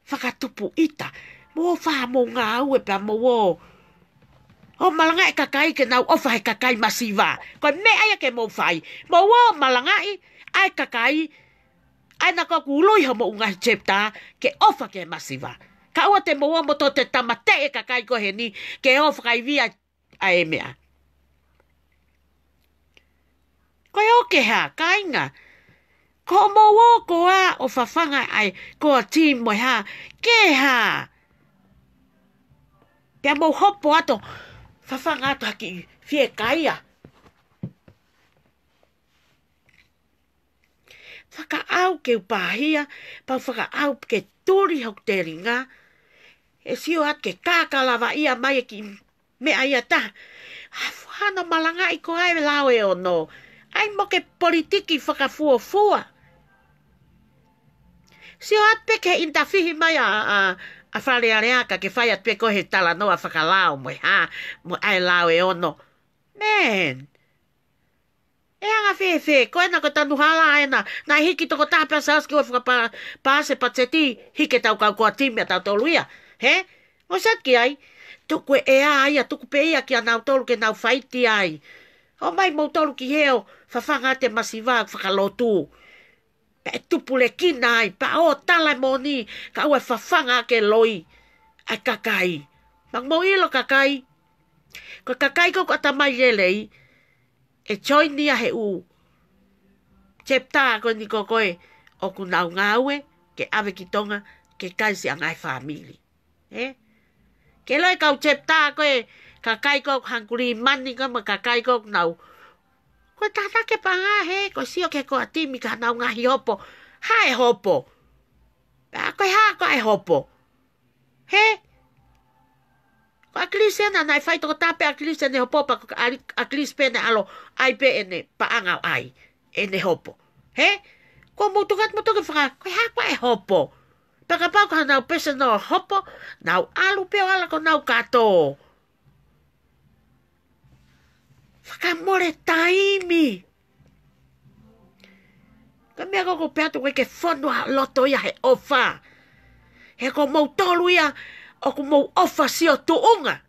fakatupu ʻita. Mou ō ʻo fai homou ngāue pea mou ō ʻo malangaʻi e kakai ke nau ʻofa he kakai masiva. Ko e meʻa ia ke mou fai. Mou ō ʻo malangaʻi ʻa e kakai, ʻa ena ʻoku ului homou ngaahi chapter, ke ʻofa ki he masiva. Kae ʻoua te mou ō mo toe tāmateʻi e kakai ko eni ke ō fakaivia ʻa e meʻa. Ko e ʻoku ke hā, kāinga? Ko hoʻomou ō koā ʻo fafanga ʻa e core team mo e hā, ke hā? Pea mou hopo atu ʻo fafanga atu ha kiʻi fiekaia. Fakaʻau ke u pāhia, pea u fakaʻau ke tuli hoku telinga, ʻe sio atu ke kākā lava ia mai e kiʻi meʻa ia taha. Hā fua hano malangaʻi ko ā e lao ʻe ono? ʻAi mo ke politiki fakafuofua. Sio atu pē ki he ʻinitafihi mai ʻa, ʻa, ʻa Fale Alea ka ke fai atu pē ko e talanoa fakalao mo e hā, mo e ʻai e lao ʻe ono. Man. ʻE anga fēfē, ko ena ko e tanu hala ena, naʻe hiki tokotaha pē ʻa Siaosi ke ʻoua fakapa-, paasi e patiseti, hiki ʻetau kau core team ʻa tautolu ia. Hē? Mou sio atu ki ai, tuku e ʻea ia, tuku pē ia kia nautolu ke nau faiti ai. ʻOmai moutolu ki hē ʻo fafanga atu e masiva fakalotu. Pea ʻe tupulekina ai, pea ō tala e moʻoni, kae ʻoua ʻe fafanga ʻaki e loi ʻa e kakai. Mou ʻilo kakai. Ko e kakai ko ē ʻoku ʻatamai lelei, ʻe join ia he ʻū chapter ko eni ko ē ʻoku nau ngāue ke ʻave ki Tonga ke kai siʻa ngaahi fāmili. Ē? Ke ʻilo e kau chapter ko ē, kakai ko ē ʻoku hangikuli mani ko ē mo e kakai ko ē ʻoku nau. Ko e tataki e paʻanga hē, ko e sio ki he core team ka nau ngaahi hopo. Hā e hopo? Pea ko e hā ko ā e hopo? Hē? Ko ʻAkilisi ena naʻe fai tokotaha pē ʻAkilisi ʻene hopo pea ko ʻAli-, ʻAkilisi pē ʻene ʻalu ʻai pē ʻene paʻanga ʻo ʻai ʻene hopo. Hē? Ko mou tuku atu mou toki faka-, ko e hā ko ā e hopo? Pea kapau ko honau personal hopo, nau ʻalu pē ʻo ala ko honau kato. Fakamole taimi. Ko e meʻa ko ē ʻoku ou pehē atu ko ē ke fonu ʻa loto ia he ʻofa. He ko moutolu ia ʻoku mou ʻofa sio tuʻunga.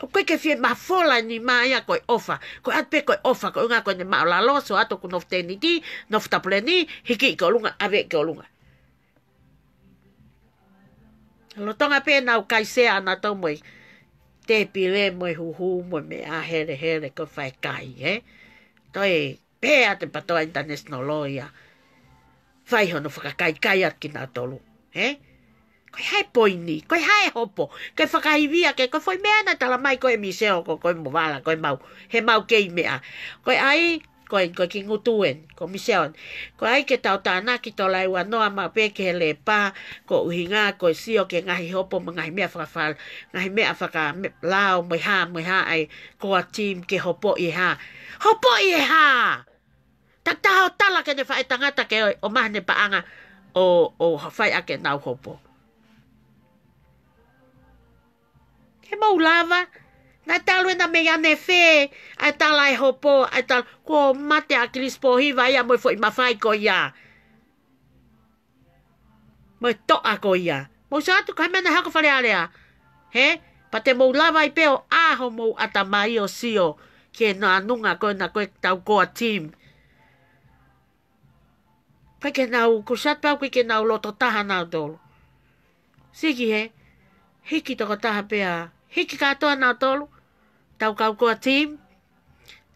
ʻOku ʻikai ke fie mafola e nima ia ko e ʻofa. Ko e ʻatu pē ko e ʻofa, ko e ʻuhinga ko ʻene māʻulalo, sio atu ʻoku nofo tēniti, nofo tapuleni, hiki ki ʻolunga, ʻave ki ʻolunga. Lolotonga pē ʻenau kai sea ʻanautolu mo e tēpile, mo e huhu, mo e meʻa helehele ko e fai kai, ē? Toe pehē atu e PTOA International ʻo ia fai hono fakakaikai atu kinautolu, ē? Ko e hā e poini, ko e hā e hopo, ke fakaivia ke, ko e foʻi meʻa naʻe talamai ko e Michelle ko, ko e mo vala, ko e mau, he mau kei meʻa. Ko e ʻai, ko e, ko e ki ngutu eni, ko Michelle eni. Ko e ʻai ke tau tānaki tolai ua noa mau pē ki he lepa, ko e ʻuhinga, ko e sio ki he ngaahi hopo mo e ngaahi meʻa fakafal-, ngaahi meʻa faka-, me-, lao mo e hā, mo e hā, ʻai, ko e team ke hopoʻi e hā. Hopoʻi e hā! Takitaha ʻo tala ki heʻene faʻētangata ke ʻo, ʻomai haʻane paʻanga ʻo, ʻo fai ʻaki ʻenau hopo. Ke mou lava, naʻe talu ena mei ʻanefē, ʻa e tala e hopo, ʻa e tala, kuo mate ʻa ʻAkilisi Pōhiva ia mo e foʻi mafai ko ia. Mo e toʻa ko ia. Mou sio atu ko e hā e meʻa naʻe hoko Fale Alea. Hē? Pea te mou lava ai pē ʻo ʻā homou ʻatamai ʻo sio ki he naʻa nunga ko ena ko e tau core team. ʻIkai ke nau, ko Sat Pau ʻikai ke nau loto taha nautolu. Siki hē, hiki tokotaha pē ā, hiki kātoa nautolu, tau kau core team,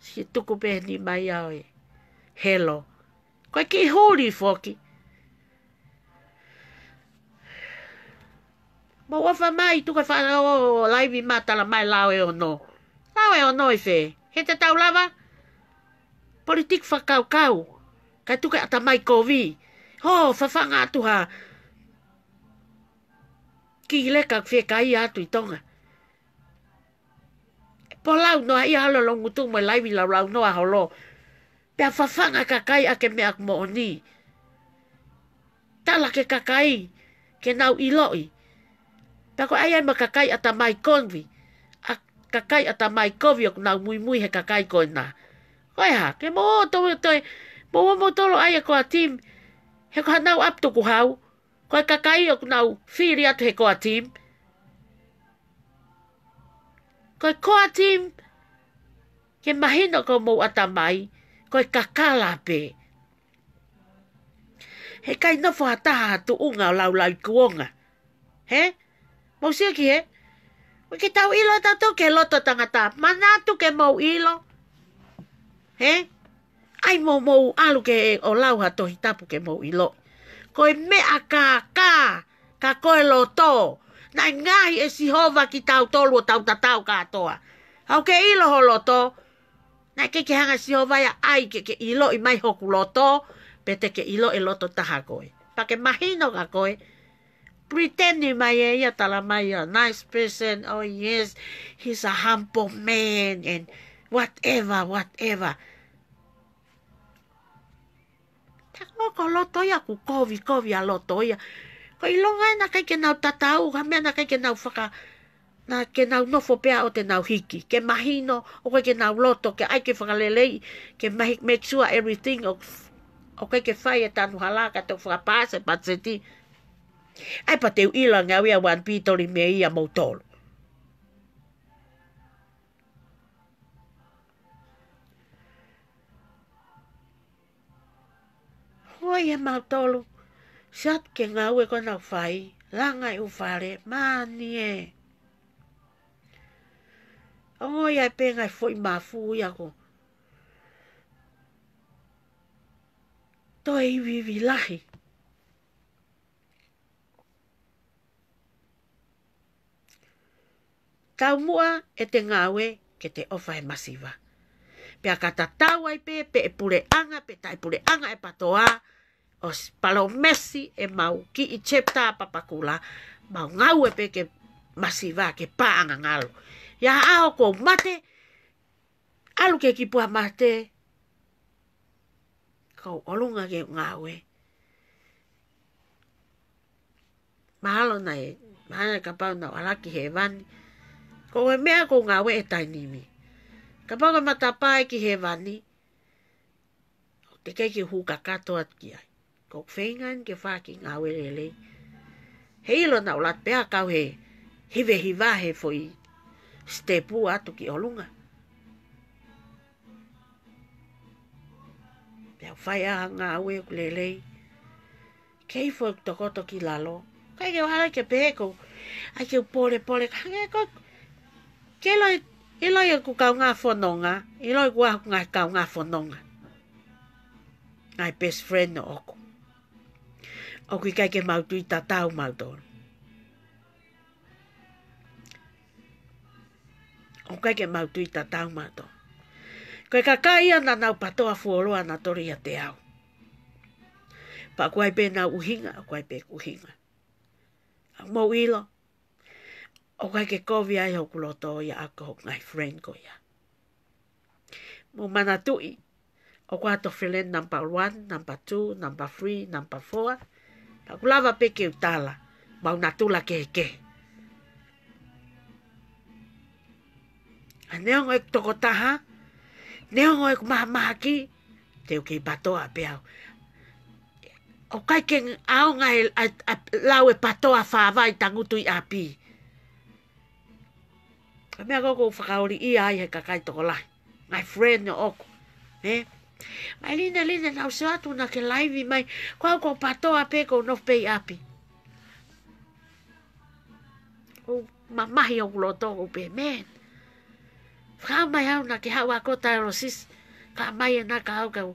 siki tuku pē he nima ia ʻo e helo. Ko e kiʻi huli foki. Mou ʻofa mai, tuku e fā ʻo laivi ma talamai lao e ono. Lao e ono ʻi fē? He te tau lava politiki fakakaukau. Kae tuku e ʻatamai kovi. Hō, fafanga atu ha kiʻi leka fiekaia atu ʻi Tonga. Pōlau noa ia holo lou ngutu mo e laivi laulau noa holo. Pea fafanga kakai ʻaki e meʻa moʻoni. Tala ki he kakai ke nau ʻiloʻi. Pea ko e ʻai ai mo e kakai ʻatamai kovi. ʻA e kakai ʻatamai kovi ʻoku nau muimui he kakai ko ena. Ko e hā, ke mou toe, toe, mou moutolu ʻai e core team. He ko hanau ʻapi tukuhau. Ko e kakai ʻoku nau fili atu he core team. Ko e core team, ke mahino ko mou ʻatamai, ko e kakala pē. He ʻikai nofo ha taha ha tuʻunga ʻo laulau kuonga. Hē? Mou sio ki hē? ʻOku ʻikai ke tau ʻilo tautolu ki he loto tangata. Manatu ke mou ʻilo. Hē? ʻAi mou, mou ʻalu ke ʻo lau ha Tohi Tapu ke mou ʻilo. Ko e meʻa kākā, ka ko e loto. Naʻe ngaohi ʻe Sihova kitautolu ʻo tau tatau kātoa. Haʻu ke ʻilo ho loto. Naʻe ʻikai ke hanga ʻe Sihova ia ʻai ke ke ʻiloʻi mai hoku loto, pe te ke ʻilo e loto taha koe. Pea ke mahino kia koe, pretend mai ē ia talamai ia, nice person, oh yes, he's a humble man, and whatever, whatever. Ka ko e loto ia ʻoku kovi, kovi ʻa e loto ia. Ko e ʻilonga ia naʻe ʻikai ke nau tatau, ka meʻa naʻe ʻikai ke nau faka-, naʻe ʻikai ke nau nofo pē ʻo te nau hiki. Ke mahino, ʻoku ʻikai ke nau loto, ke ʻai ke fakaleleiʻi, ke mahi-, make sure everything, ʻo, ʻoku ʻikai ke fai e tanu hala, ka toki fakapaasi e patiseti. ʻAi pea te u ʻilo ngāue ʻa One Pea toli mei ia moutolu. Hoi e mautolu, Sat ke ngāue ko ena ʻoku fai, langa e ʻū fale, mani ē. Ongoʻi ai pē ngaahi foʻi mafu ia ko. Toe iviivi lahi. Taumuʻa ʻete ngāue ke te ʻofa he masiva. Pea ka tatau ai pē, pe ʻe puleʻanga, pe taʻepuleʻanga e PTOA, ʻosi palōmesi ʻemau kiʻi chapter papakula, mau ngāue pē ke masiva ke paʻanga ngalo. ʻI ha ʻaho ʻoku ou mate, ʻalu ke kipuha mate, ʻoku ou ʻolunga ke ngāue. Mahalo naʻe, mahalo naʻe kapau naʻa ala ki hēvani. Ko e meʻa ʻoku ou ngāue he taimi ni. Kapau ko e matapā ʻe ki hēvani, ʻoku teʻeki ke u hū kakato atu ki ai. ʻOku ou feinga eni ke fai ha kiʻi ngāue lelei. Heiʻilo naʻa ku ʻalu atu pē ʻo kau he hivehiva he foʻi sitepu atu ki ʻolunga. Pea u fai ʻa e ngāue ʻoku lelei. Kei foʻi tokoto ki lalo. ʻIkai ke u ala ke pehē ko, ʻai ke u pole pole. Ka hangē ko, ke ʻilo, ʻilo ʻeku kaungā fononga. ʻIlo ʻeku ʻaho ngaahi kaungā fononga. Ngaahi best friend ʻoʻoku. ʻOku ʻikai ke mau tui tatau mautolu. ʻOku ʻikai ke mau tui tatau mautolu. Ko e kakai ia naʻa nau patoa fuoloa nautolu ʻiate au. Pea ʻoku ʻi ai pē ʻenau ʻuhinga, ʻoku ʻi ai pē ʻeku ʻuhinga. ʻOku mou ʻilo, ʻoku ʻikai ke kovi ai hoku loto ia ʻaʻaku ko hoku ngaahi friend ko ia. Mou manatuʻi, ʻoku ʻi ai hoto friend number one, number two, number three, number four. Pea ʻoku lava pē ke u tala, mau natula kehekehe. ʻA neongo ʻeku tokotaha, neongo ʻeku mahamahaki, te u kei patoa pē au. ʻOku ʻikai ke ʻaonga e, ʻa, ʻa, lau e patoa fāvai tangutu ʻi ʻapi. Ko e meʻa ko ē ʻoku ou fakaoliʻia ai he kakai tokolahi. Ngaahi friend ʻoʻoku. Ē? Mai line, line, naʻa ku sio atu naʻa ke laivi mai. Ko au ʻoku ou patoa pē ʻoku ou nofo pē ʻi ʻapi. ʻOku mamahi hoku loto ʻoku ou pehē, man. Fakaʻamu mai au naʻa ke haʻu ʻo ako dialysis. Ka mai ena ka au ke u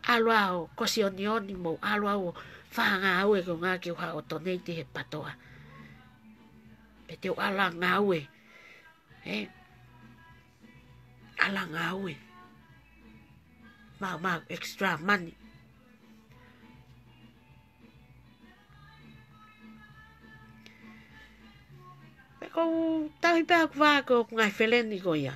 ʻalu au ʻo kosionioni mo ʻalu au ʻo fai ha ngāue ko e ʻuhinga ke u haʻu ʻo donate he patoa. Pe te u ʻalu ʻo ngāue. Ē? ʻAlu ʻo ngāue. Maʻu, maʻu extra money. Pea ʻoku ou tauhi pē ʻeku vā ko hoku ngaahi feleni ko ia.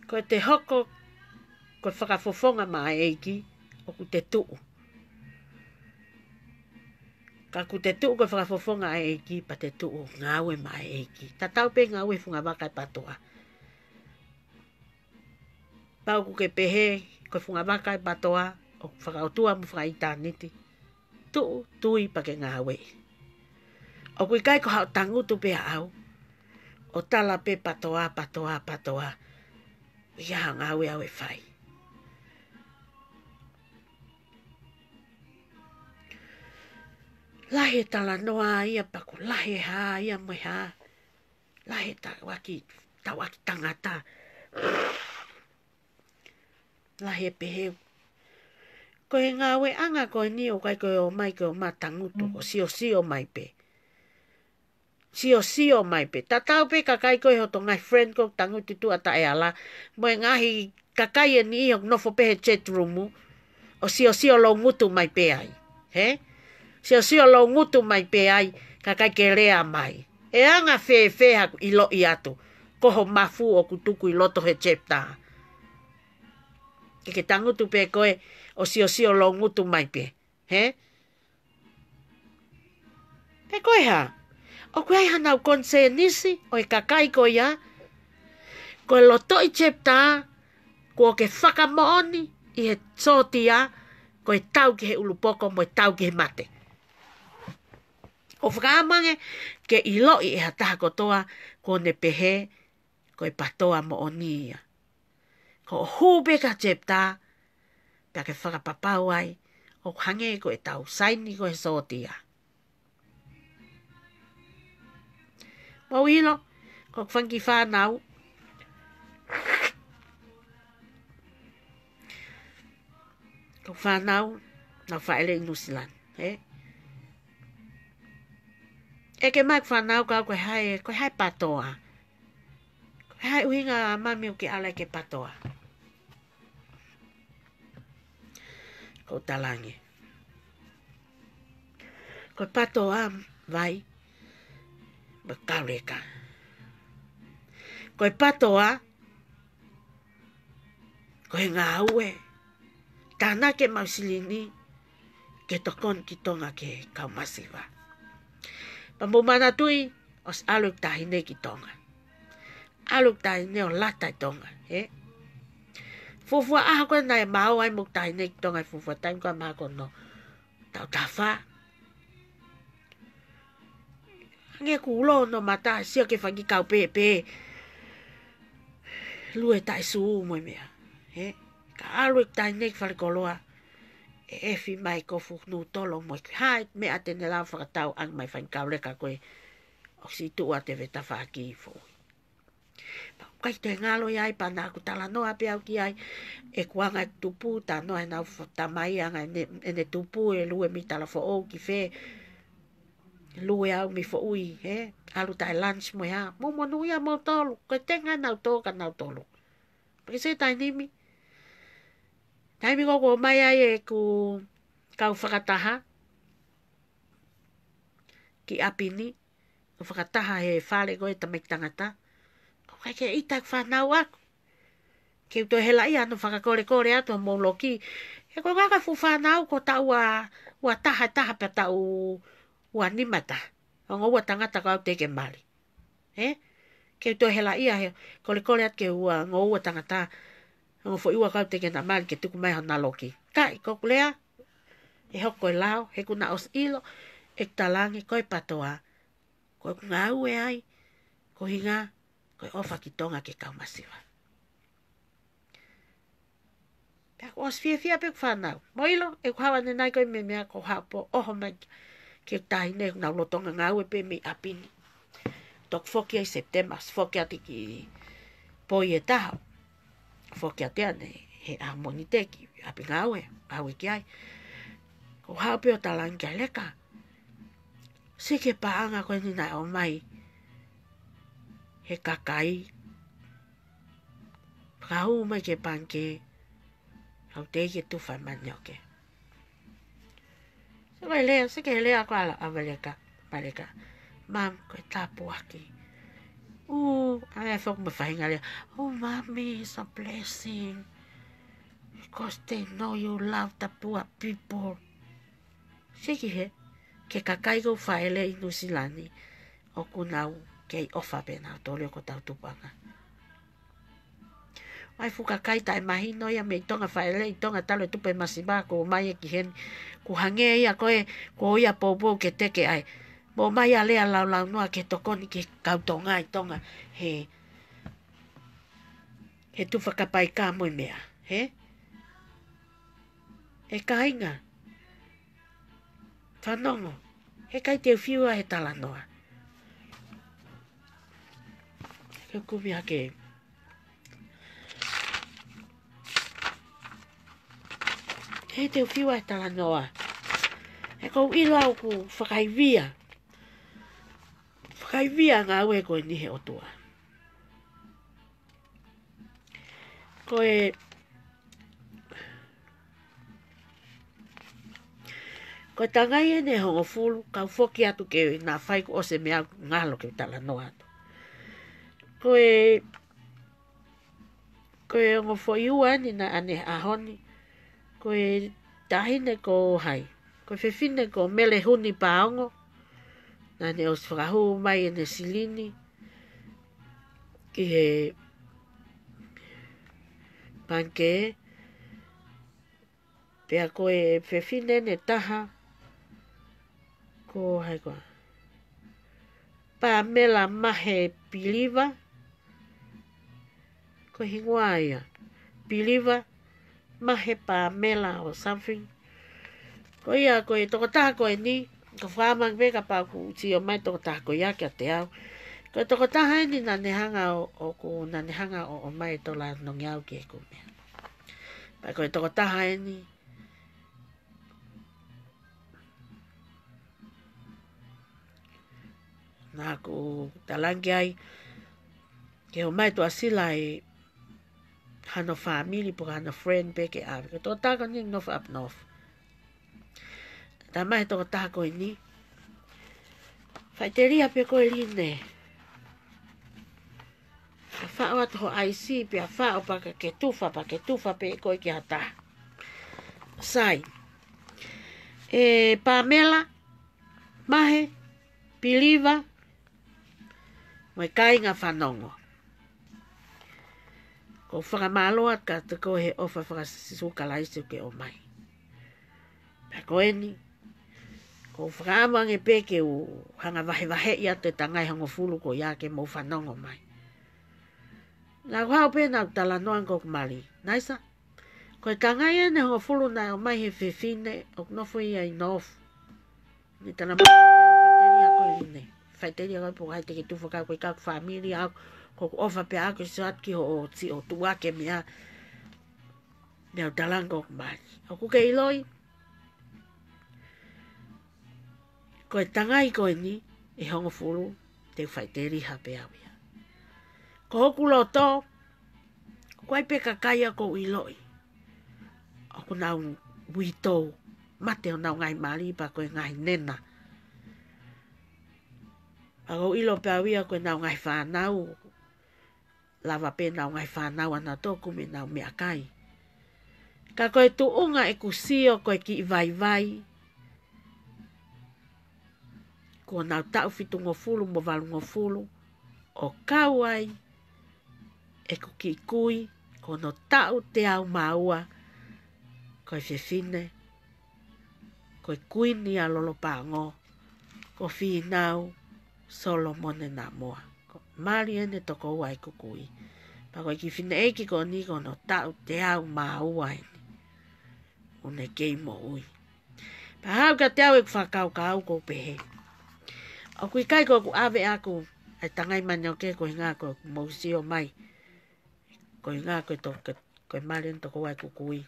Ko ʻete hoko ko e fakafofonga maʻa e ʻEiki, ʻoku te tuʻu. Ka ʻoku te tuʻu ko e fakafofonga ʻa e ʻEiki, pea te tuʻu ngāue maʻa e ʻEiki. Tatau pē ngāue he fungavaka ʻo e patoa. Pea ʻoku ke pehē, ko e fungavaka ʻo e patoa, ʻoku fakaʻotua mo fakaʻitāniti. Tuʻu, tui pea ke ngāueʻi. ʻOku ʻikai ko haʻo tangutu pē ʻaʻau ʻo tala pē patoa, patoa, patoa. ʻIa ha ngāue ʻaʻau ʻe fai. Lahi e talanoa ia pea ʻoku lahi e hā ia mo e hā. Lahi e tauʻaki, tauʻaki tangata. Lahi e pehē. Ko e ngāueʻanga ko eni ʻoku ʻikai ko e ō mai ko e ō mai tangutu, ʻo siosio mai pē. Siosio mai pē. Tatau pē kakai ko ē hoto ngaahi friend ko ē tangutu tuʻa taʻeala. Mo e ngaahi kakai eni ʻoku nofo pē he chat room. ʻO siosio loungutu mai pē ai. Hē? Siosio loungutu mai pē ai. Kakai ke lea mai. ʻE anga fēfē haʻaku ʻiloʻi atu ko ho mafu ʻoku tuku ʻi loto he chapter? Ke ke tangutu pē koe ʻo siosio loungutu mai pē. Hē? Pe ko e hā? ʻOku ʻi ai haʻanau konisēnisi ʻo e kakai ko ia. Ko e lotoʻi chapter, kuo ke fakamoʻoni ʻi he sōtia, ko e tau ki he ʻulupoko mo e tau ki he mate. ʻO fakaʻamu ange ke ʻiloʻi ʻe ha taha kotoa kuo ne pehē ko e patoa moʻoni ia. Ko hoʻo hū pē ki ha chapter, pea ke fakapapau ai, ʻoku hangē ko e tau saini ko ē he sōtia. Mou ʻilo, ko e fanga kiʻi fānau. Ko e fānau, naʻa ku fāʻeleʻi ʻi Nuʻusila, hē? ʻEke mai ʻeku fānau ka ko e hā e, ko e hā e patoa. Ko e hā e ʻuhinga ʻa Mami ʻoku ke ʻalu ai ki he patoa. Ko e talange. Ko e patoa, vai, mo e kauleka. Ko e patoa, ko e ngāue. Tānaki ʻemau silini ke tokoni ki Tonga ki he kau masiva. Pea mou manatuʻi, ʻosi ʻalu ʻeku taʻahine ki Tonga. ʻAlu ʻeku taʻahine ʻo lata ʻi Tonga, hē? Fuofua ʻaho ko ē naʻe ma ō ai mo ʻeku taʻahine ki Tonga he fuofua taimi ko ē ʻa e mākono. Taʻu taha fā. Hangē kuo lō hono mata, sio ki he fanga kiʻi kau pēpē. Lue taʻe sū mo e meʻa. Hē? Ka ʻalu e taʻahine ki falekoloa. ʻE efi mai ko fu nū tolo mo e hā e meʻa te ne lava fakatau ange mai fanga kau leka ko ē. ʻOku siʻi tuʻu atu e vetafaʻaki foʻui. Pea ʻoku ʻikai toe ngalo ia ai pea naʻa ku talanoa pē au ki ai. ʻEku anga e tupu, talanoa ʻenau fo-, tamai anga ʻene, ʻene tupu ʻe lue mei Talafoʻou ki fē. Lue au mei foʻui, hē? ʻAlu taʻe lunch mo e hā. Mou monūʻia moutolu, ko e tenga ʻenau tō kia nautolu. Pea ke se taimi ni. Taimi ko ē kuo ʻomai ai ʻeku kau fakataha ki ʻapi ni, ʻo fakataha he fale ko ē tamaiki tangata. ʻOku ʻikai ke ʻita e fānau ʻaku. Ke u toe helaʻia hono fakakolekole atu homou loki. He ko e ngaahi fuʻu fānau ko e taʻu ua, ua taha taha pea taʻu ua nima taha. Ongo ua tangata ko au teʻeki ke mali. Hē? Ke u toe helaʻia he kolekole atu ki he ua, ongo ua tangata. Ongo foʻi ua ko au teʻeki ke na mali ke tuku mai hona loki. Kae, ko ʻeku lea, ʻe hoko e lao, he kuo na ʻosi ʻilo, ʻeku talaange ko e PTOA. Ko ʻeku ngāue ai, ko e ʻuhinga, ko e ʻofa ki Tonga ki he kau masiva. Pea kuo ʻosi fiefia pē ʻeku fānau. Mou ʻilo, ʻeku haʻu ʻanenai ko e meʻa meʻa ko e haʻu pē ʻo ʻoho mai ki he taʻahine ʻoku nau lolotonga ngāue pē mei ʻapi ni. Toki foki ai September, foki atu ki Poi ʻe taha. Foki atu ʻanenai he ʻaho Mōnite ki ʻapi ngāue, ngāue ki ai. Ko e haʻu pē ʻo talaange kia Leka. Sio ki he paʻanga ko eni naʻe ʻomai he kakai. Fakahū mai ki he pangikē, kau teʻeki ke tufa e mani ʻoku. Sio ki he lea, sio ki he lea ko ē ʻa Leka, ʻa Leka, ʻa Leka. Mum, ko e tāpuaki. Ū, ʻa e foki mo e faʻahinga lea. Oh, mommy is a blessing. Because they know you love the poor people. Sio ki he, ki he kakai ko ē ʻoku fāʻeleʻi ʻi Nuʻusila ni, ʻoku nau kei ʻofa pē nautolu ʻi hotau tupuʻanga. ʻAi fuʻu kakai taʻemahino ia mei Tonga, fāʻeleʻi ʻi Tonga talu e tupu e masiva kuo ʻomai ia ki heni. Kuo hangē ia ko ē, kuo ʻosi ia poupou ke teke ai. Mou ʻomai ʻa e lea laulaunoa ke tokoni ki he kau Tonga ʻi Tonga. He, he tufa kapaika mo e meʻa. Hē? ʻE kāinga. Fanongo. He ʻikai te u fiu ʻa e talanoa. Ke u kumi hake. He te u fiu ʻa e talanoa. He ʻoku ou ʻilo ʻoku fakaivia. Fakaivia ngāue ko eni he ʻOtua. Ko e, ko e tangai ʻeni ʻe hongofulu, kau foki atu ke na fai kuo ʻosi e meʻa ngalo ke talanoa atu. Ko e, ko e ongo foʻi ua ʻeni naʻa ne ʻaho ni, ko e taʻahine ko hai. Ko e fefine ko Mele Huni Paongo, naʻa ne ʻosi fakahū mai ʻene silini, ki he pangikē, pea ko e fefine ʻeni ʻe taha, ko hai koā. Pamela Mahe Piliva, ko e hingoa ia. Piliva, Mahe Pamela or something. Ko ia, ko e tokotaha ko eni, ko e fakamanatu pē kapau ʻoku sio mai tokotaha ko ia kiate au. Ko e tokotaha ʻeni naʻa ne hanga ʻo, ʻoku naʻa ne hanga ʻo, ʻomai e tola nongi au ki heʻeku meʻa. Pea ko e tokotaha ʻeni, naʻa ku talaange ai, ke ʻomai Tuʻasila ʻe hano fāmili pe ko hano friend pē ke ʻave. Ko e tokotaha ko eni nofo up north. Talamai he tokotaha ko eni. Faʻiteliha pē ko e line. Faʻo atu ho ʻaisi pea faʻo pea ke tufa, pea ke tufa pē ko ē ki ha taha. Sai. ʻE Pamela, Mahe, Piliva, mo e kāinga fanongo. ʻOku ou fakamālō atu kiate koe he ʻofa faka-Sīsū Kalaisi ʻoku ke ʻomai. Pea ko eni, ʻOku ou fakaʻamu ange pē ke u hanga vahevaheʻi atu e tangai hongofulu ko ia ke mou fanongo mai. Naʻa ku haʻu pē naʻa ku talanoa ange ko ʻeku mali. Naisa, ko e tangai ʻeni hongofulu naʻe ʻomai he fefine ʻoku nofo ia ʻi Nofu. Ni tana mai faʻiteliha ko eni. Faʻiteliha ko e pokai te ke tufa ka ko e kau fāmili au, ko ʻeku ʻofa pē au ke sio atu ki hoʻo siʻo tuʻa ke meʻa, meʻa ʻo talanga ko ʻeku mali. ʻOku ke ʻiloʻi, ko e tangai ko eni ʻe hongofulu, te u faʻiteliha pē au ia. Ko hoku loto, ko e pē kakai ʻoku ou ʻiloʻi ʻoku nau uitou, mate honau ngaahi mali pea ko e ngaahi nena. Pea ʻoku ou ʻilo pē au ia ko ʻenau ngaahi fānau, lava pē ʻenau ngaahi fānau ʻanautolu ʻo kumi ʻenau meʻakai. Ka ko e tuʻunga ʻeku sio ko e kiʻi vaivai, ko ʻenau taʻu fitungofulu mo valungofulu, ʻo kau ai ʻeku kiʻi kui, ko hono taʻu teau mā ua, ko e fefine, ko e kuini ʻa Lolopaongo, ko Fīnau Solomone Namoa. Ko e mali ʻeni ʻa e tokoua ʻeku kui. Pea ko e kiʻi fineʻeiki ko eni ko hono taʻu teau mā ua ʻeni ʻoku ne kei moʻui. Pea haʻu kiate au ʻeku fakakaukau ʻoku ou pehē, ʻoku ʻikai ko ʻeku ʻave ʻaku ʻa e tangai manioke koeʻuhinga ko ʻeku mou sio mai, koeʻuhinga ko e to-, ko e, ko e mali ʻeni ʻa e tokoua ʻeku kui.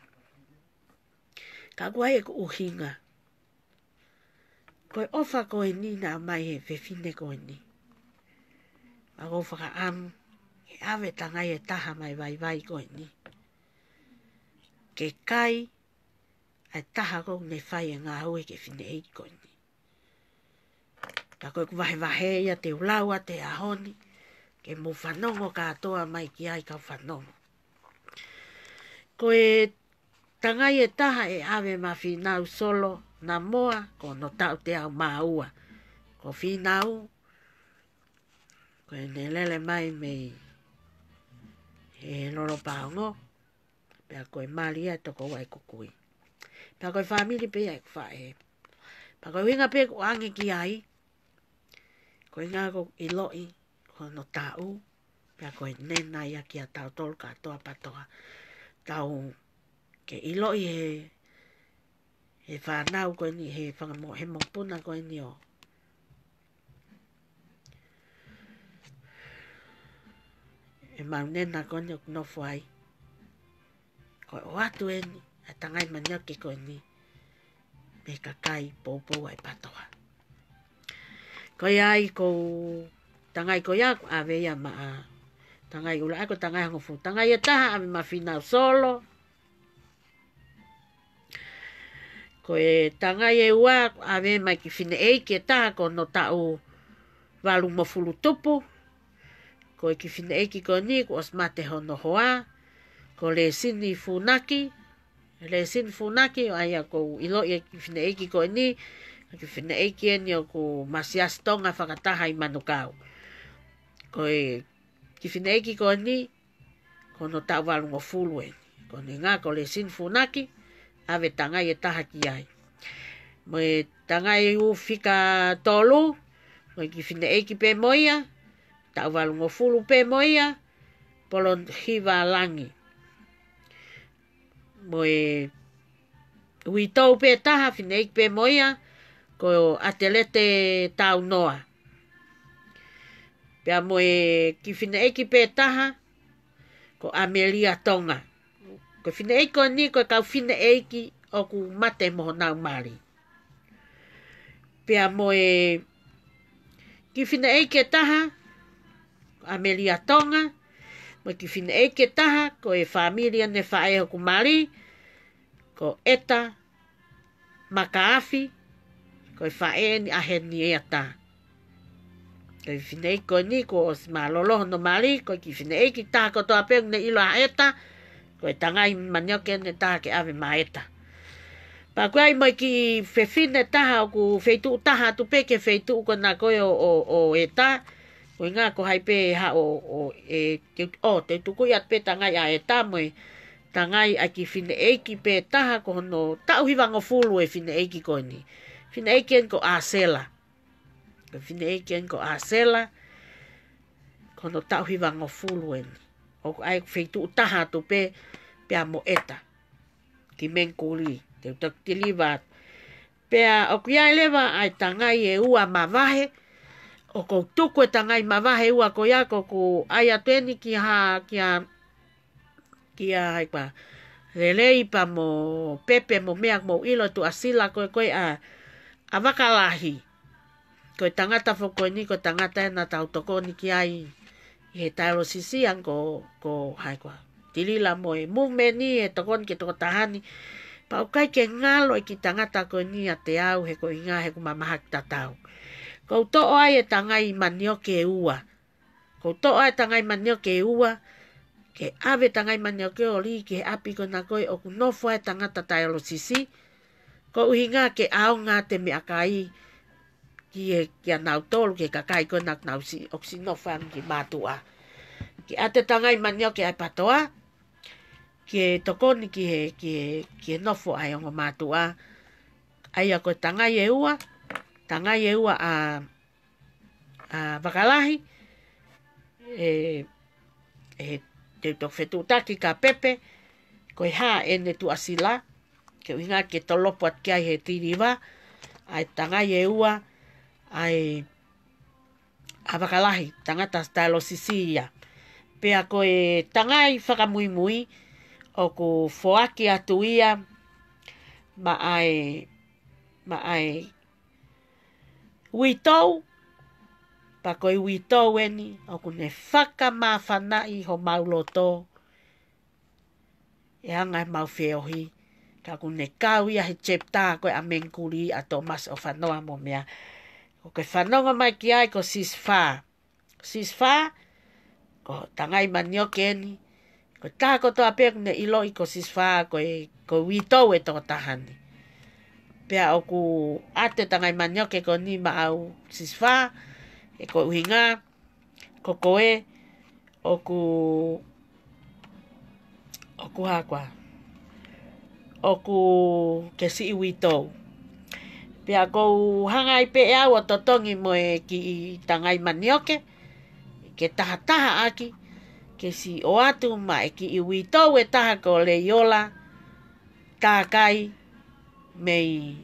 Ka ʻoku ʻi ai ʻeku ʻuhinga. Ko e ʻofa ko eni naʻe ʻomai he fefine ko eni. Pea ʻoku ou fakaʻamu ke ʻave e tangai ʻe taha mei he vaivai ko eni ke kai ʻa e taha ʻoku ne fai e ngāue ki he fineʻeiki ko eni. Ka ko ʻeku vahevahe ia te u lau atu he ʻaho ni, ke mou fanongo kātoa mai ki ai kau fanongo. Ko e tangai ʻe taha ʻe ʻave maʻa Fīnau Solo Namoa, ko hono taʻu teau mā ua. Ko Fīnau, ko ʻene lele mai mei he Lolopaongo, pea ko e mali ia ʻa e tokoua ʻeku kui. Pea ko e fāmili pē ia ʻeku faʻē. Pea ko e ʻuhinga pē ʻoku ou ʻange ki ai, koeʻuhinga ʻoku ou ʻiloʻi ko hono taʻu, pea ko e nena ia kiate kitautolu kātoa PATOA. Tau ke ʻiloʻi he, he fānau ko eni, he fanga mo-, he mokopuna ko eni ʻo ʻemau nena ko eni ʻoku nofo ai. Ko e ʻoatu eni ʻa e tangai manioke ko eni mei he kakai poupou ʻa e PATOA. Ko ia ai ko e tangai ko ia ʻoku ʻave ia maʻa, tangai ʻuluaki ko e tangai hongofulu. Tangai ʻe taha ʻave maʻa Fīnau Solo. Ko e tangai ʻe ua ʻave maʻa e kiʻi fineʻeiki ʻe taha ko hono taʻu valungofulu tupu. Ko e kiʻi fineʻeiki ko eni kuo ʻosi mate hono hoa, ko Lēsini Funaki. Lēsini Funaki, ʻa ia ʻoku ou ʻiloʻi e kiʻi fineʻeiki ko eni, kiʻi fineʻeiki eni ʻoku masiasi Tonga fakataha ʻi Manukau. Ko e kiʻi fineʻeiki ko eni, ko hono taʻu valungofulu eni. Ko ʻene ngāue ko Lēsini Funaki, ʻave tangai ʻe taha ki ai. Mo e tangai ʻe fika tolu, ko e kiʻi fineʻeiki pē mo ia, taʻu valungofulu pē mo ia, Polohiva Langi. Mo e uitou pē ʻe taha, fineʻeiki pē mo ia, ko ʻAtelete Taunoa. Pea mo e kiʻi fineʻeiki pē ʻe taha, ko ʻAmelia Tonga. Ko e fineʻeiki ko eni, ko e kau fineʻeiki ʻoku mate mo honau mali. Pea mo e kiʻi fineʻeiki ʻe taha, ko ʻAmelia Tonga, mo e kiʻi fineʻeiki ʻe taha, ko e fāmili ʻa ʻene faʻē ʻoku mali, ko ʻEta Makaafi, ko e faʻē eni ʻa Henieta. Ko e fineʻeiki ko eni kuo ʻosi mālōlō hono mali, ko e kiʻi fineʻeiki ʻe taha kotoa pē ʻoku ne ʻilo ʻa ʻEta, ko e tangai manioke ʻe taha ke ʻave maʻa ʻEta. Pea ʻoku ʻi ai mo e kiʻi fefine ʻe taha ʻoku feituʻu taha atu pē ki he feituʻu ko ena ko ē ʻo, ʻo, ʻo ʻEta, koeʻuhinga ko hai pē ʻe haʻu ʻo, ʻo, ʻe, te u, ʻo, te u tukuʻi atu pē tangai ʻa ʻEta mo e tangai ʻa e kiʻi fineʻeiki pē ʻe taha ko hono taʻu hivangofulu e fineʻeiki ko eni. fineʻeiki eni ko ʻAsela. Ko e fineʻeiki eni ko ʻAsela, ko hono taʻu hivangofulu eni. ʻOku ʻi ai e feituʻu taha atu pē, pea mo ʻEta, ki Mengikuli, te u toki tiliva atu. Pea ʻoku ʻi ai leva ʻa e tangai ʻe ua mavahe, ʻoku ou tuku e tangai mavahe ʻe ua ko ia, ʻoku ou ʻai atu eni kia, kia, kia, ʻai koā, Lelei pea mo Pepe mo meʻa, mou ʻilo e Tuʻasila ko ē ko ē ʻa, ʻa Vakalahi. Ko e tangata foki ko eni, ko e tangata ena naʻa tau tokoni ki ai ʻi he taelosisi ʻa ē ko, ko hai koā, Tilila mo e movement ʻe tokoni ki he tokotaha ni. Pea ʻoku ʻikai ke ngalo e kiʻi tangata ko eni ʻiate au, he ko e ʻuhinga he ʻoku mamahaki tatau. ʻOku ou toʻo ai e tangai manioke ʻe ua. ʻOku ou toʻo ai e tangai manioke ʻe ua, ke ʻave e tangai manioke ʻo lī ki he ʻapi ko ena ko ē ʻoku nofo ai e tangata taelosisi, ko e ʻuhinga ke ʻaonga ʻa e meʻakai ki he, kia nautolu, ki he kakai ko ena ʻoku nau ʻosi, ʻoku ʻosi nofo ange ki mātuʻa. Ke ʻave e tangai manioke ʻa e PTOA, ke tokoni ki he, ki he, ki he nofo ʻa e ongo mātuʻa. ʻA ia ko e tangai ʻe ua, tangai ʻe ua ʻa, ʻa Vakalahi, ʻe, ʻe, te u toki fetuʻutaki kia Pepe, ko e hā ʻene Tuʻasila, ke ʻuhinga ke tolopo atu ki ai he tiliva, ʻa e tangai ʻe ua, ʻa e, ʻa Vakalahi, tangata taelosisi ia. Pea ko e tangai fakamuimui, ʻoku foaki atu ia, maʻa e, maʻa e uitou, pea ko e uitou eni, ʻoku ne fakamāfanaʻi homau loto, ʻe anga ʻemau feohi, ka ʻoku ne kau ia he chapter ko ē ʻa Mengikuli ʻa Thomas ʻOfanoa mo meʻa. ʻOku ke fanongo mai ki ai ko Sisifā. Sisifā, ko e tangai manioke eni, ko e taha kotoa pē ʻoku ne ʻiloʻi ko Sisifā, ko e, ko e uitou e tokotaha ni. Pea ʻoku ʻave e tangai manioke ko eni maʻau Sisifā, he ko e ʻuhinga, ko koe, ʻoku, ʻoku hā koā, ʻoku ke siʻi uitou. Pea ʻoku ou hanga ai pē ʻe au ʻo totongi mo e kiʻi tangai manioke, ke tahataha ʻaki, ke siʻi ʻoatu maʻa e kiʻi uitou ʻe taha ko Leiola Takai mei,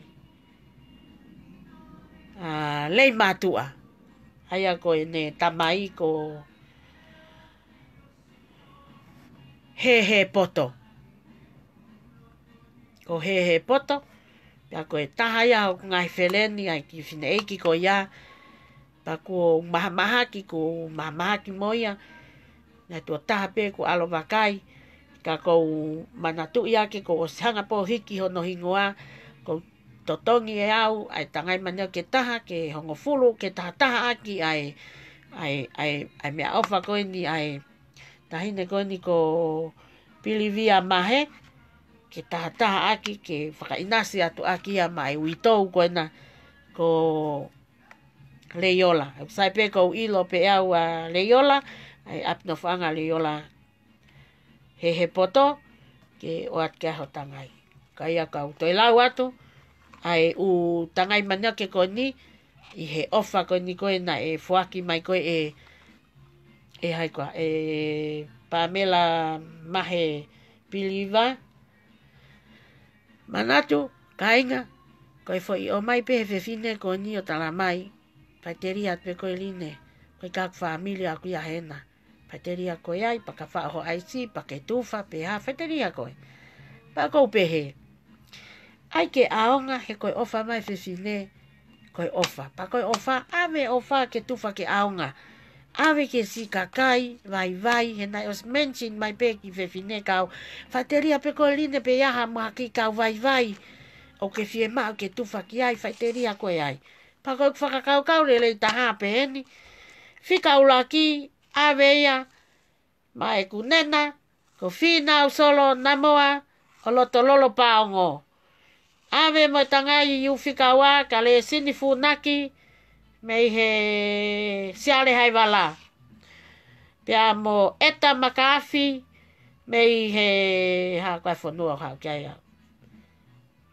ʻa, Leimātuʻa. ʻA ia ko ʻene tamai ko Hehepoto. Ko Hehepoto, pea ko e taha ia ʻoku ngaahi feleni ʻa e kiʻi fineʻeiki ko ia, pea ʻoku ou mahamahaki, ʻoku ou mahamahaki mo ia, naʻe tuʻo taha pē ʻoku ʻalu ʻo vakai, ka ʻoku ou manatuʻi ʻaki, ʻoku ou ʻosi hanga pē ʻo hiki hono hingoa, ʻoku ou totongi ʻe au ʻa e tangai manioke ʻe taha, ke hongofulu, ke tahataha ʻaki ʻa e, ʻa e, ʻa e, ʻa e meʻaʻofa ko eni, ʻa e taʻahine ko eni ko Pilivia Mahe, ke tahataha ʻaki, ke fakaʻinasi atu ʻaki ia maʻa e uitou ko ena ko Leiola. ʻOku sai pē ʻoku ou ʻilo pē ʻe au ʻa Leiola, ʻa e ʻapi nofoʻanga ʻo Leiola Hehepoto, ke ʻoatu ki ai ho tangai. Ka ʻi ai, kau toe lau atu ʻa e ʻū tangai manioke ko eni, ʻi he ʻofa ko eni ko ē naʻe foaki mai ko ē ʻe, ʻe hai koā, ʻe Pamela Mahe Piliva. Manatu, kāinga, ko e foʻi ʻomai pē he fefine ko eni ʻo tala mai, faʻiteliha pē koe Line, ko e kakai fāmili ʻaʻaku ia hena. Faʻiteliha koe ai, pea ka faʻo ho ʻaisi, pea ke tufa, pe hā, faʻiteliha koe. Pea ʻoku ou pehē, ʻai ke ʻaonga he ko e ʻofa mai fefine, ko e ʻofa. Pea ko e ʻofa, ʻave ʻofa ke tufa ke ʻaonga. ʻAve ki he siʻi kakai vaivai, he naʻe ʻosi mention mai pē ki he fefine kau, faʻiteliha pē koe Line pe ʻi ai ha mahaki kau vaivai ʻoku ke fiemaʻu ke tufa ki ai, faʻiteliha koe ai. Pea ko ʻeku fakakaukau lelei taha pē eni. Fika ʻuluaki, ʻave ia maʻa ʻeku nena, ko Fīnau Solo Namoa ʻo Lotololo Paongo. ʻAve mo e tangai ʻe ua fika ua kia Lēsini Funaki mei he Siale Haivala. Pea mo ʻEta Makaafi mei he, hā koā e fonua ʻoku haʻu ki ai au.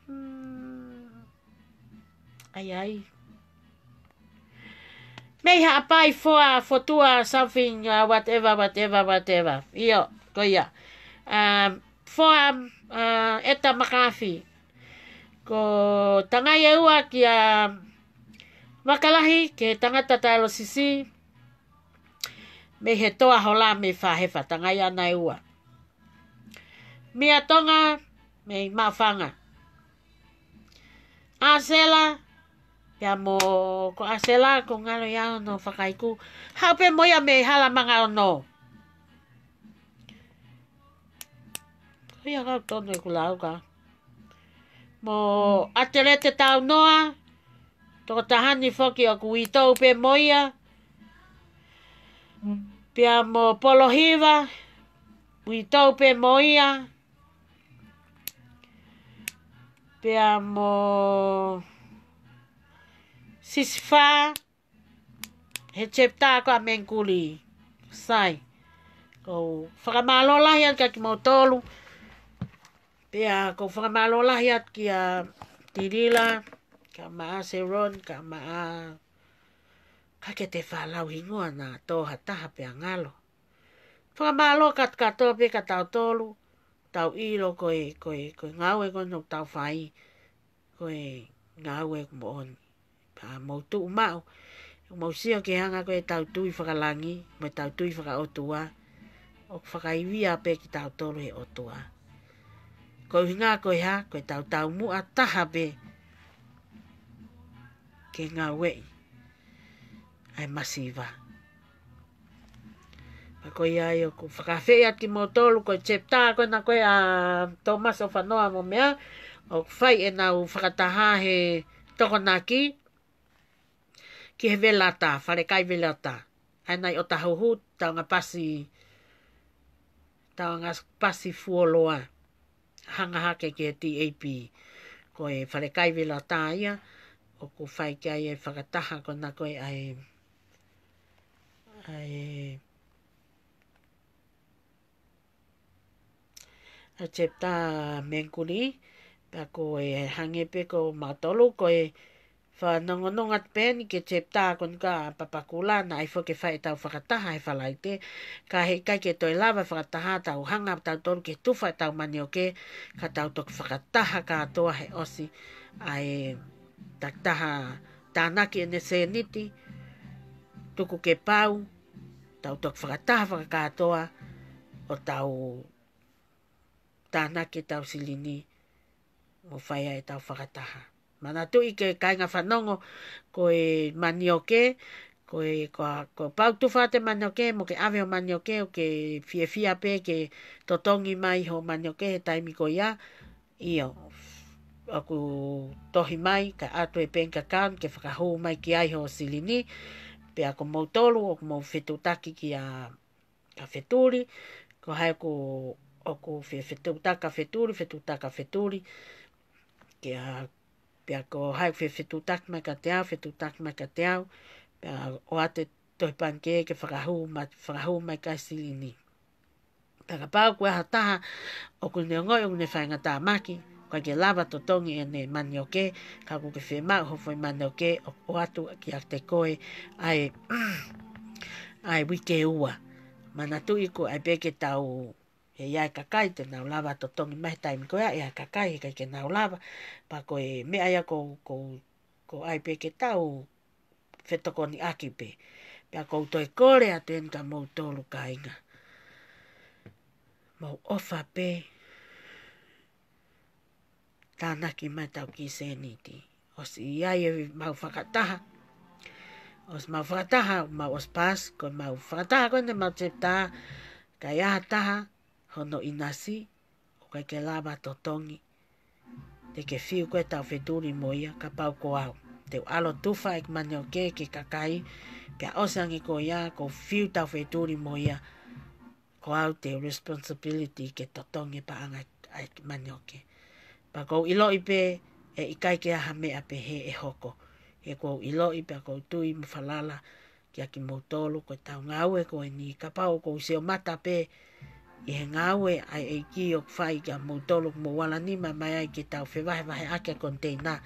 Hmm. ʻAi, ʻai. Mei Haʻapai, Foa, Fotua, something, uh, whatever, whatever, whatever. ʻIo, ko ia. Um, Foa, uh, ʻEta Makafi. Ko Tangai ʻe ua kia Vakalahi, ke tangata Tailosisi. Mei he Toa Hola mei Fahefa, Tangai ʻana ʻe ua. Mia Tonga, mei Maʻufanga. ʻAsela, pea mo ko ʻAsela, ko ngalo ia ono fakaiku. Haʻu pē mo ia mei Hala Manga Ono. Ko ia kau tonu ʻeku lau ka. Mo ʻAtelete Taunoa, tokotaha ni foki ʻoku uitou pē mo ia. Pea mo Polohiva, uitou pē mo ia. Pea mo Sisifā, he chapter ko ē ʻa Mengkuli. Sai. Ko u fakamālō lahi atu kia kimoutolu. Pea ko u fakamālō lahi atu kia Tilila, kia Maʻa Seron, kia Maʻa, ka ke te falau hingoa na tō ha taha pea ngalo. Fakamālō kat-, katoa pē kia tautolu, tau ʻilo ko e, ko e, ko e ngāue ko ē ʻoku tau fai, ko e ngāue ʻoku moʻoni. Pea mou tuʻu maʻu, mou sio ki he anga ko ē ʻetau tui fakalangi, mo ʻetau tui fakaʻotua, ʻoku fakaivia pē kitautolu ʻe he ʻOtua. Ko e ʻuhinga ko e hā, ko ʻetau taumuʻa taha pē ke ngāueʻi ʻa e masiva. Pea ko ia ai ʻoku fakaafeʻi atu kimoutolu, ko e chapter ko ena ko ē ʻa Thomas ʻOfanoa mo meʻa, ʻoku fai ʻenau fakataha he Tokonaki ki he Velata, Falekai Velata. ʻA ena ʻi ʻOtahuhu, taunga pasi, taunga pasi fuoloa. Hanga hake ki he T A P. Ko e Falekai Velata ia, ʻoku fai ki ai e fakataha ko ena ko ē ʻa e, ʻa e, ʻa e chapter Mengkuli, pea ko e hangē pē ko mautolu, ko e fanongononga pē eni ki he chapter ko eni ʻa Papakura, naʻe ʻai foki ke fai ʻetau fakataha he Falaite, ka heʻikai ke toe lava fakataha tau hanga tautolu ke tufa ʻetau manioke, ka tau toki fakataha kātoa he ʻosi ʻa e takitaha tānaki ʻene sēniti, tuku ke pau, tau toki fakataha fakakātoa, ʻo tau tānaki ʻetau silini, mo fai ai ʻetau fakataha. Manatuʻi ke kāinga fanongo, ko e manioke, ko e, ko a, ko e pau tufa atu e manioke, mo ke ʻave ho manioke, ʻoku ke fiefia pē ke totongi mai ho manioke he taimi ko ia, ʻio, ʻoku tohi mai, kae ʻatu e bank account, ke fakahū mai ki ai ho silini, pea ko moutolu, ʻoku mou fetuʻutaki kia, kia Fetuli, ko hai ʻoku, ʻoku fe-, fetuʻutaki kia Fetuli, fetuʻutaki kia Fetuli, kia, pea ko hai ʻoku fe-, fetuʻutaki mai kiate au, fetuʻutaki mai kiate au, pea ʻoatu e tohi pangikē ke fakahū mai, fakahū mai ki ai e silini. Pea kapau ko ha taha ʻoku ne ongoʻi ʻoku ne faingataʻa mahaki, ʻoku ʻikai ke lava totongi ʻene manioke, ka ʻoku ke fiemaʻu ho foʻi manioke ʻo, ʻoatu kiate koe ʻa e, ʻa e uike ua. Manatuʻi ko e ʻai pē ke tau, ʻe ʻi ai e kakai te nau lava totongi mai he taimi ko ia, ʻe ʻi ai e kakai heʻikai ke nau lava, pea ko e meʻa ia ʻoku, ʻoku, ʻoku ʻai pē ke tau fetokoniʻaki pē. Pea ʻoku ou toe kole atu eni kia moutolu kāinga. Mou ʻofa pē, tānaki mai ʻetau kiʻi sēniti. ʻOsi ʻi ai ʻemau fakataha. ʻOsi ʻemau fakataha, mau ʻosi paasi, ko ʻemau fakataha ko eni ʻemau chapter, ka ʻi ai ha taha, hono ʻinasi, ʻoku ʻikai ke lava totongi. Te ke fiu koe ʻetau fetuli mo ia, kapau ko au. Te u ʻalu ʻo tufa ʻeku manioke ki he kakai, pea ʻosi ange ko ia, ʻoku ou fiu ʻetau fetuli mo ia, ko au te u responsibility ke totongi e paʻanga ʻa e manioke. Pea ʻoku ou ʻiloʻi pē, ʻe ʻikai ke ʻi ai ha meʻa pehē ʻe hoko. He ʻoku ou ʻiloʻi pea ʻoku ou tui mo falala, kia kimoutolu, ko ʻetau ngāue ko eni, kapau ʻoku ou sio mata pē ʻi he ngāue ʻa e ʻEiki ʻoku fai kia moutolu, ʻoku mou ala nima mai ai ke tau fevahevaheʻaki e koniteina.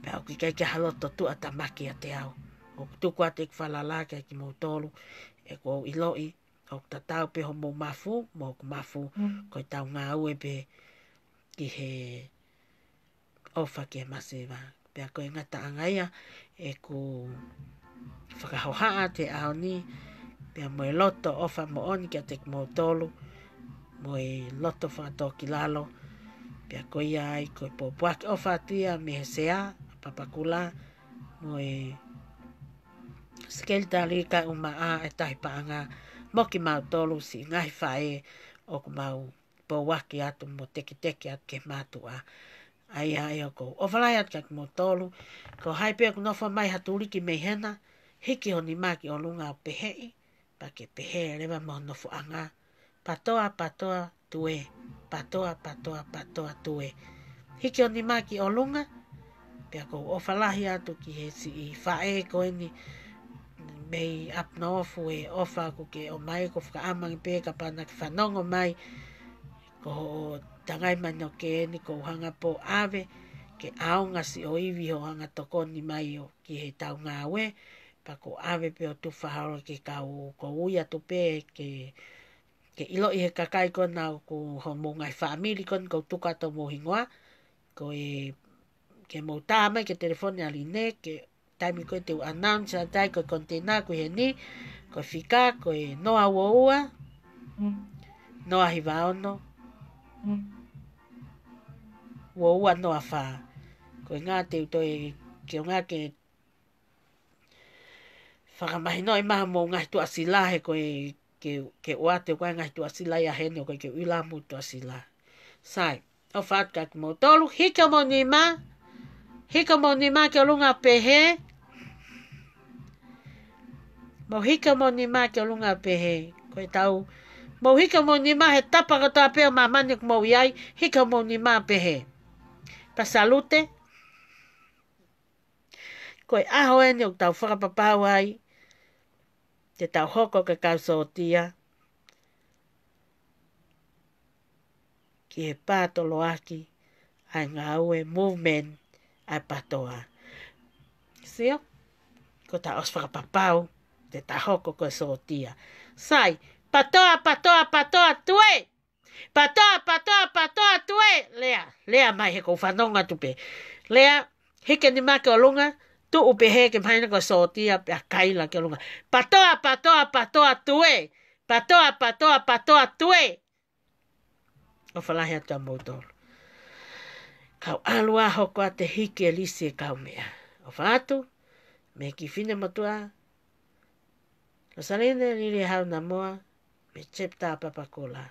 Pea ʻoku ʻikai ke ha loto tuʻatamaki ʻiate au. ʻOku tuku atu ʻeku falala kiate kimoutolu, he ʻoku ou ʻiloʻi ʻoku tatau pē hoʻomou mafu mo hoku mafu, ko ʻetau ngāue pē ki he ʻofa ki he masiva. Pea ko e ngataʻanga ia ʻeku fakahohaʻa atu he ʻaho ni, pea mo e loto ʻofa moʻoni kiate kimoutolu, mo e loto fakatōkilalo. Pea ko ia ai ko e pōpoaki ʻofa atu ia mei he Sea ʻa Papakula, mo e Sekelitali Kaeʻumaʻā ʻa e Tahi Paʻanga, mo kimautolu siʻi ngaahi faʻē ʻoku mau pōpoaki atu mo teketeke atu ki he mātuʻa. ʻA ia ʻoku ou ʻofa lahi atu kiate kimoutolu, ko hai pē ʻoku nofo mai ha tuliki mei hena, hiki ho nima ki ʻolunga ʻo peheʻi, pea ke pehē leva mo ho nofoʻanga, Patoa, Patoa, Tue, Patoa, Patoa, Patoa, Tue. Hiki ho nima ki ʻolunga, pea ʻoku ou ʻofa lahi atu ki he siʻi faʻē ko eni mei ʻApinoofu, he ʻofa ʻoku ke ʻomai, ʻoku ou fakaʻamanaki pē kapau naʻa ke fanongo mai, ko hoʻo tangai mai ʻo ke eni, ʻoku ou hanga pē ʻo ʻave ke ʻaonga siʻo ivi hoʻo hanga tokoni mai ʻo ki heʻetau ngāue, pea ʻoku ou ʻave pē ʻo tufa holo ki he kau, ʻoku ou ui atu pē ke, ke ʻiloʻi he kakai ko ena ʻoku hoʻomou ngaahi fāmili ko ena ʻoku ou tuku atu homou hingoa, ko e, ke mou tā mai ki he telefoni ʻa Line, ki he taimi ko ē te u announce atu ai ko e container ko eni, ko e fika, ko e noa ua ua, noa hiva ono, ua ua noa fā. Ko e ʻuhinga te u toe, ke ʻuhinga ke fakamahinoʻi mai homou ngaahi tuʻasila he ko e ke, ke ʻoatu ʻeku ngaahi tuʻasila ia heni ʻoku ʻikai ke u ʻilo homou tuʻasila. Sai, ʻofa atu kiate kimoutolu, hiki homou nima, hiki homou nima ki ʻolunga ʻo pehē, mou hiki homou nima ki ʻolunga ʻo pehē, ko ʻetau, mou hiki homou nima he tapa kotoa pē ʻo māmani ʻoku mou ʻi ai, hiki homou nima ʻo pehē. Pea salute, ko e ʻaho eni ʻoku tau fakapapau ai, te tau hoko ko e kau sōtia ki he pātoloaki ʻa e ngāue movement ʻa e Patoa. Sio? Ko ʻetau ʻosi fakapapau, te tau hoko ko e sōtia. Sai, Patoa, Patoa, Patoa, Tue! Patoa, Patoa, Patoa, Tue! Lea, lea mai he ʻoku ou fanongo atu pē. Lea, hiki ho nima ki ʻolunga, tuʻu pē he ke mahino ko e sōtia pea kaila ki ʻolunga. Patoa, Patoa, Patoa, Tue! Patoa, Patoa, Patoa, Tue! ʻOfa lahi atu kiate kimoutolu. Kau ʻalu ā hoko atu e hiki e lisi e kau meʻa. ʻOfa atu, mei he kiʻi finemotuʻa Losaline Liliehau Namoa, mei he chapter Papakura.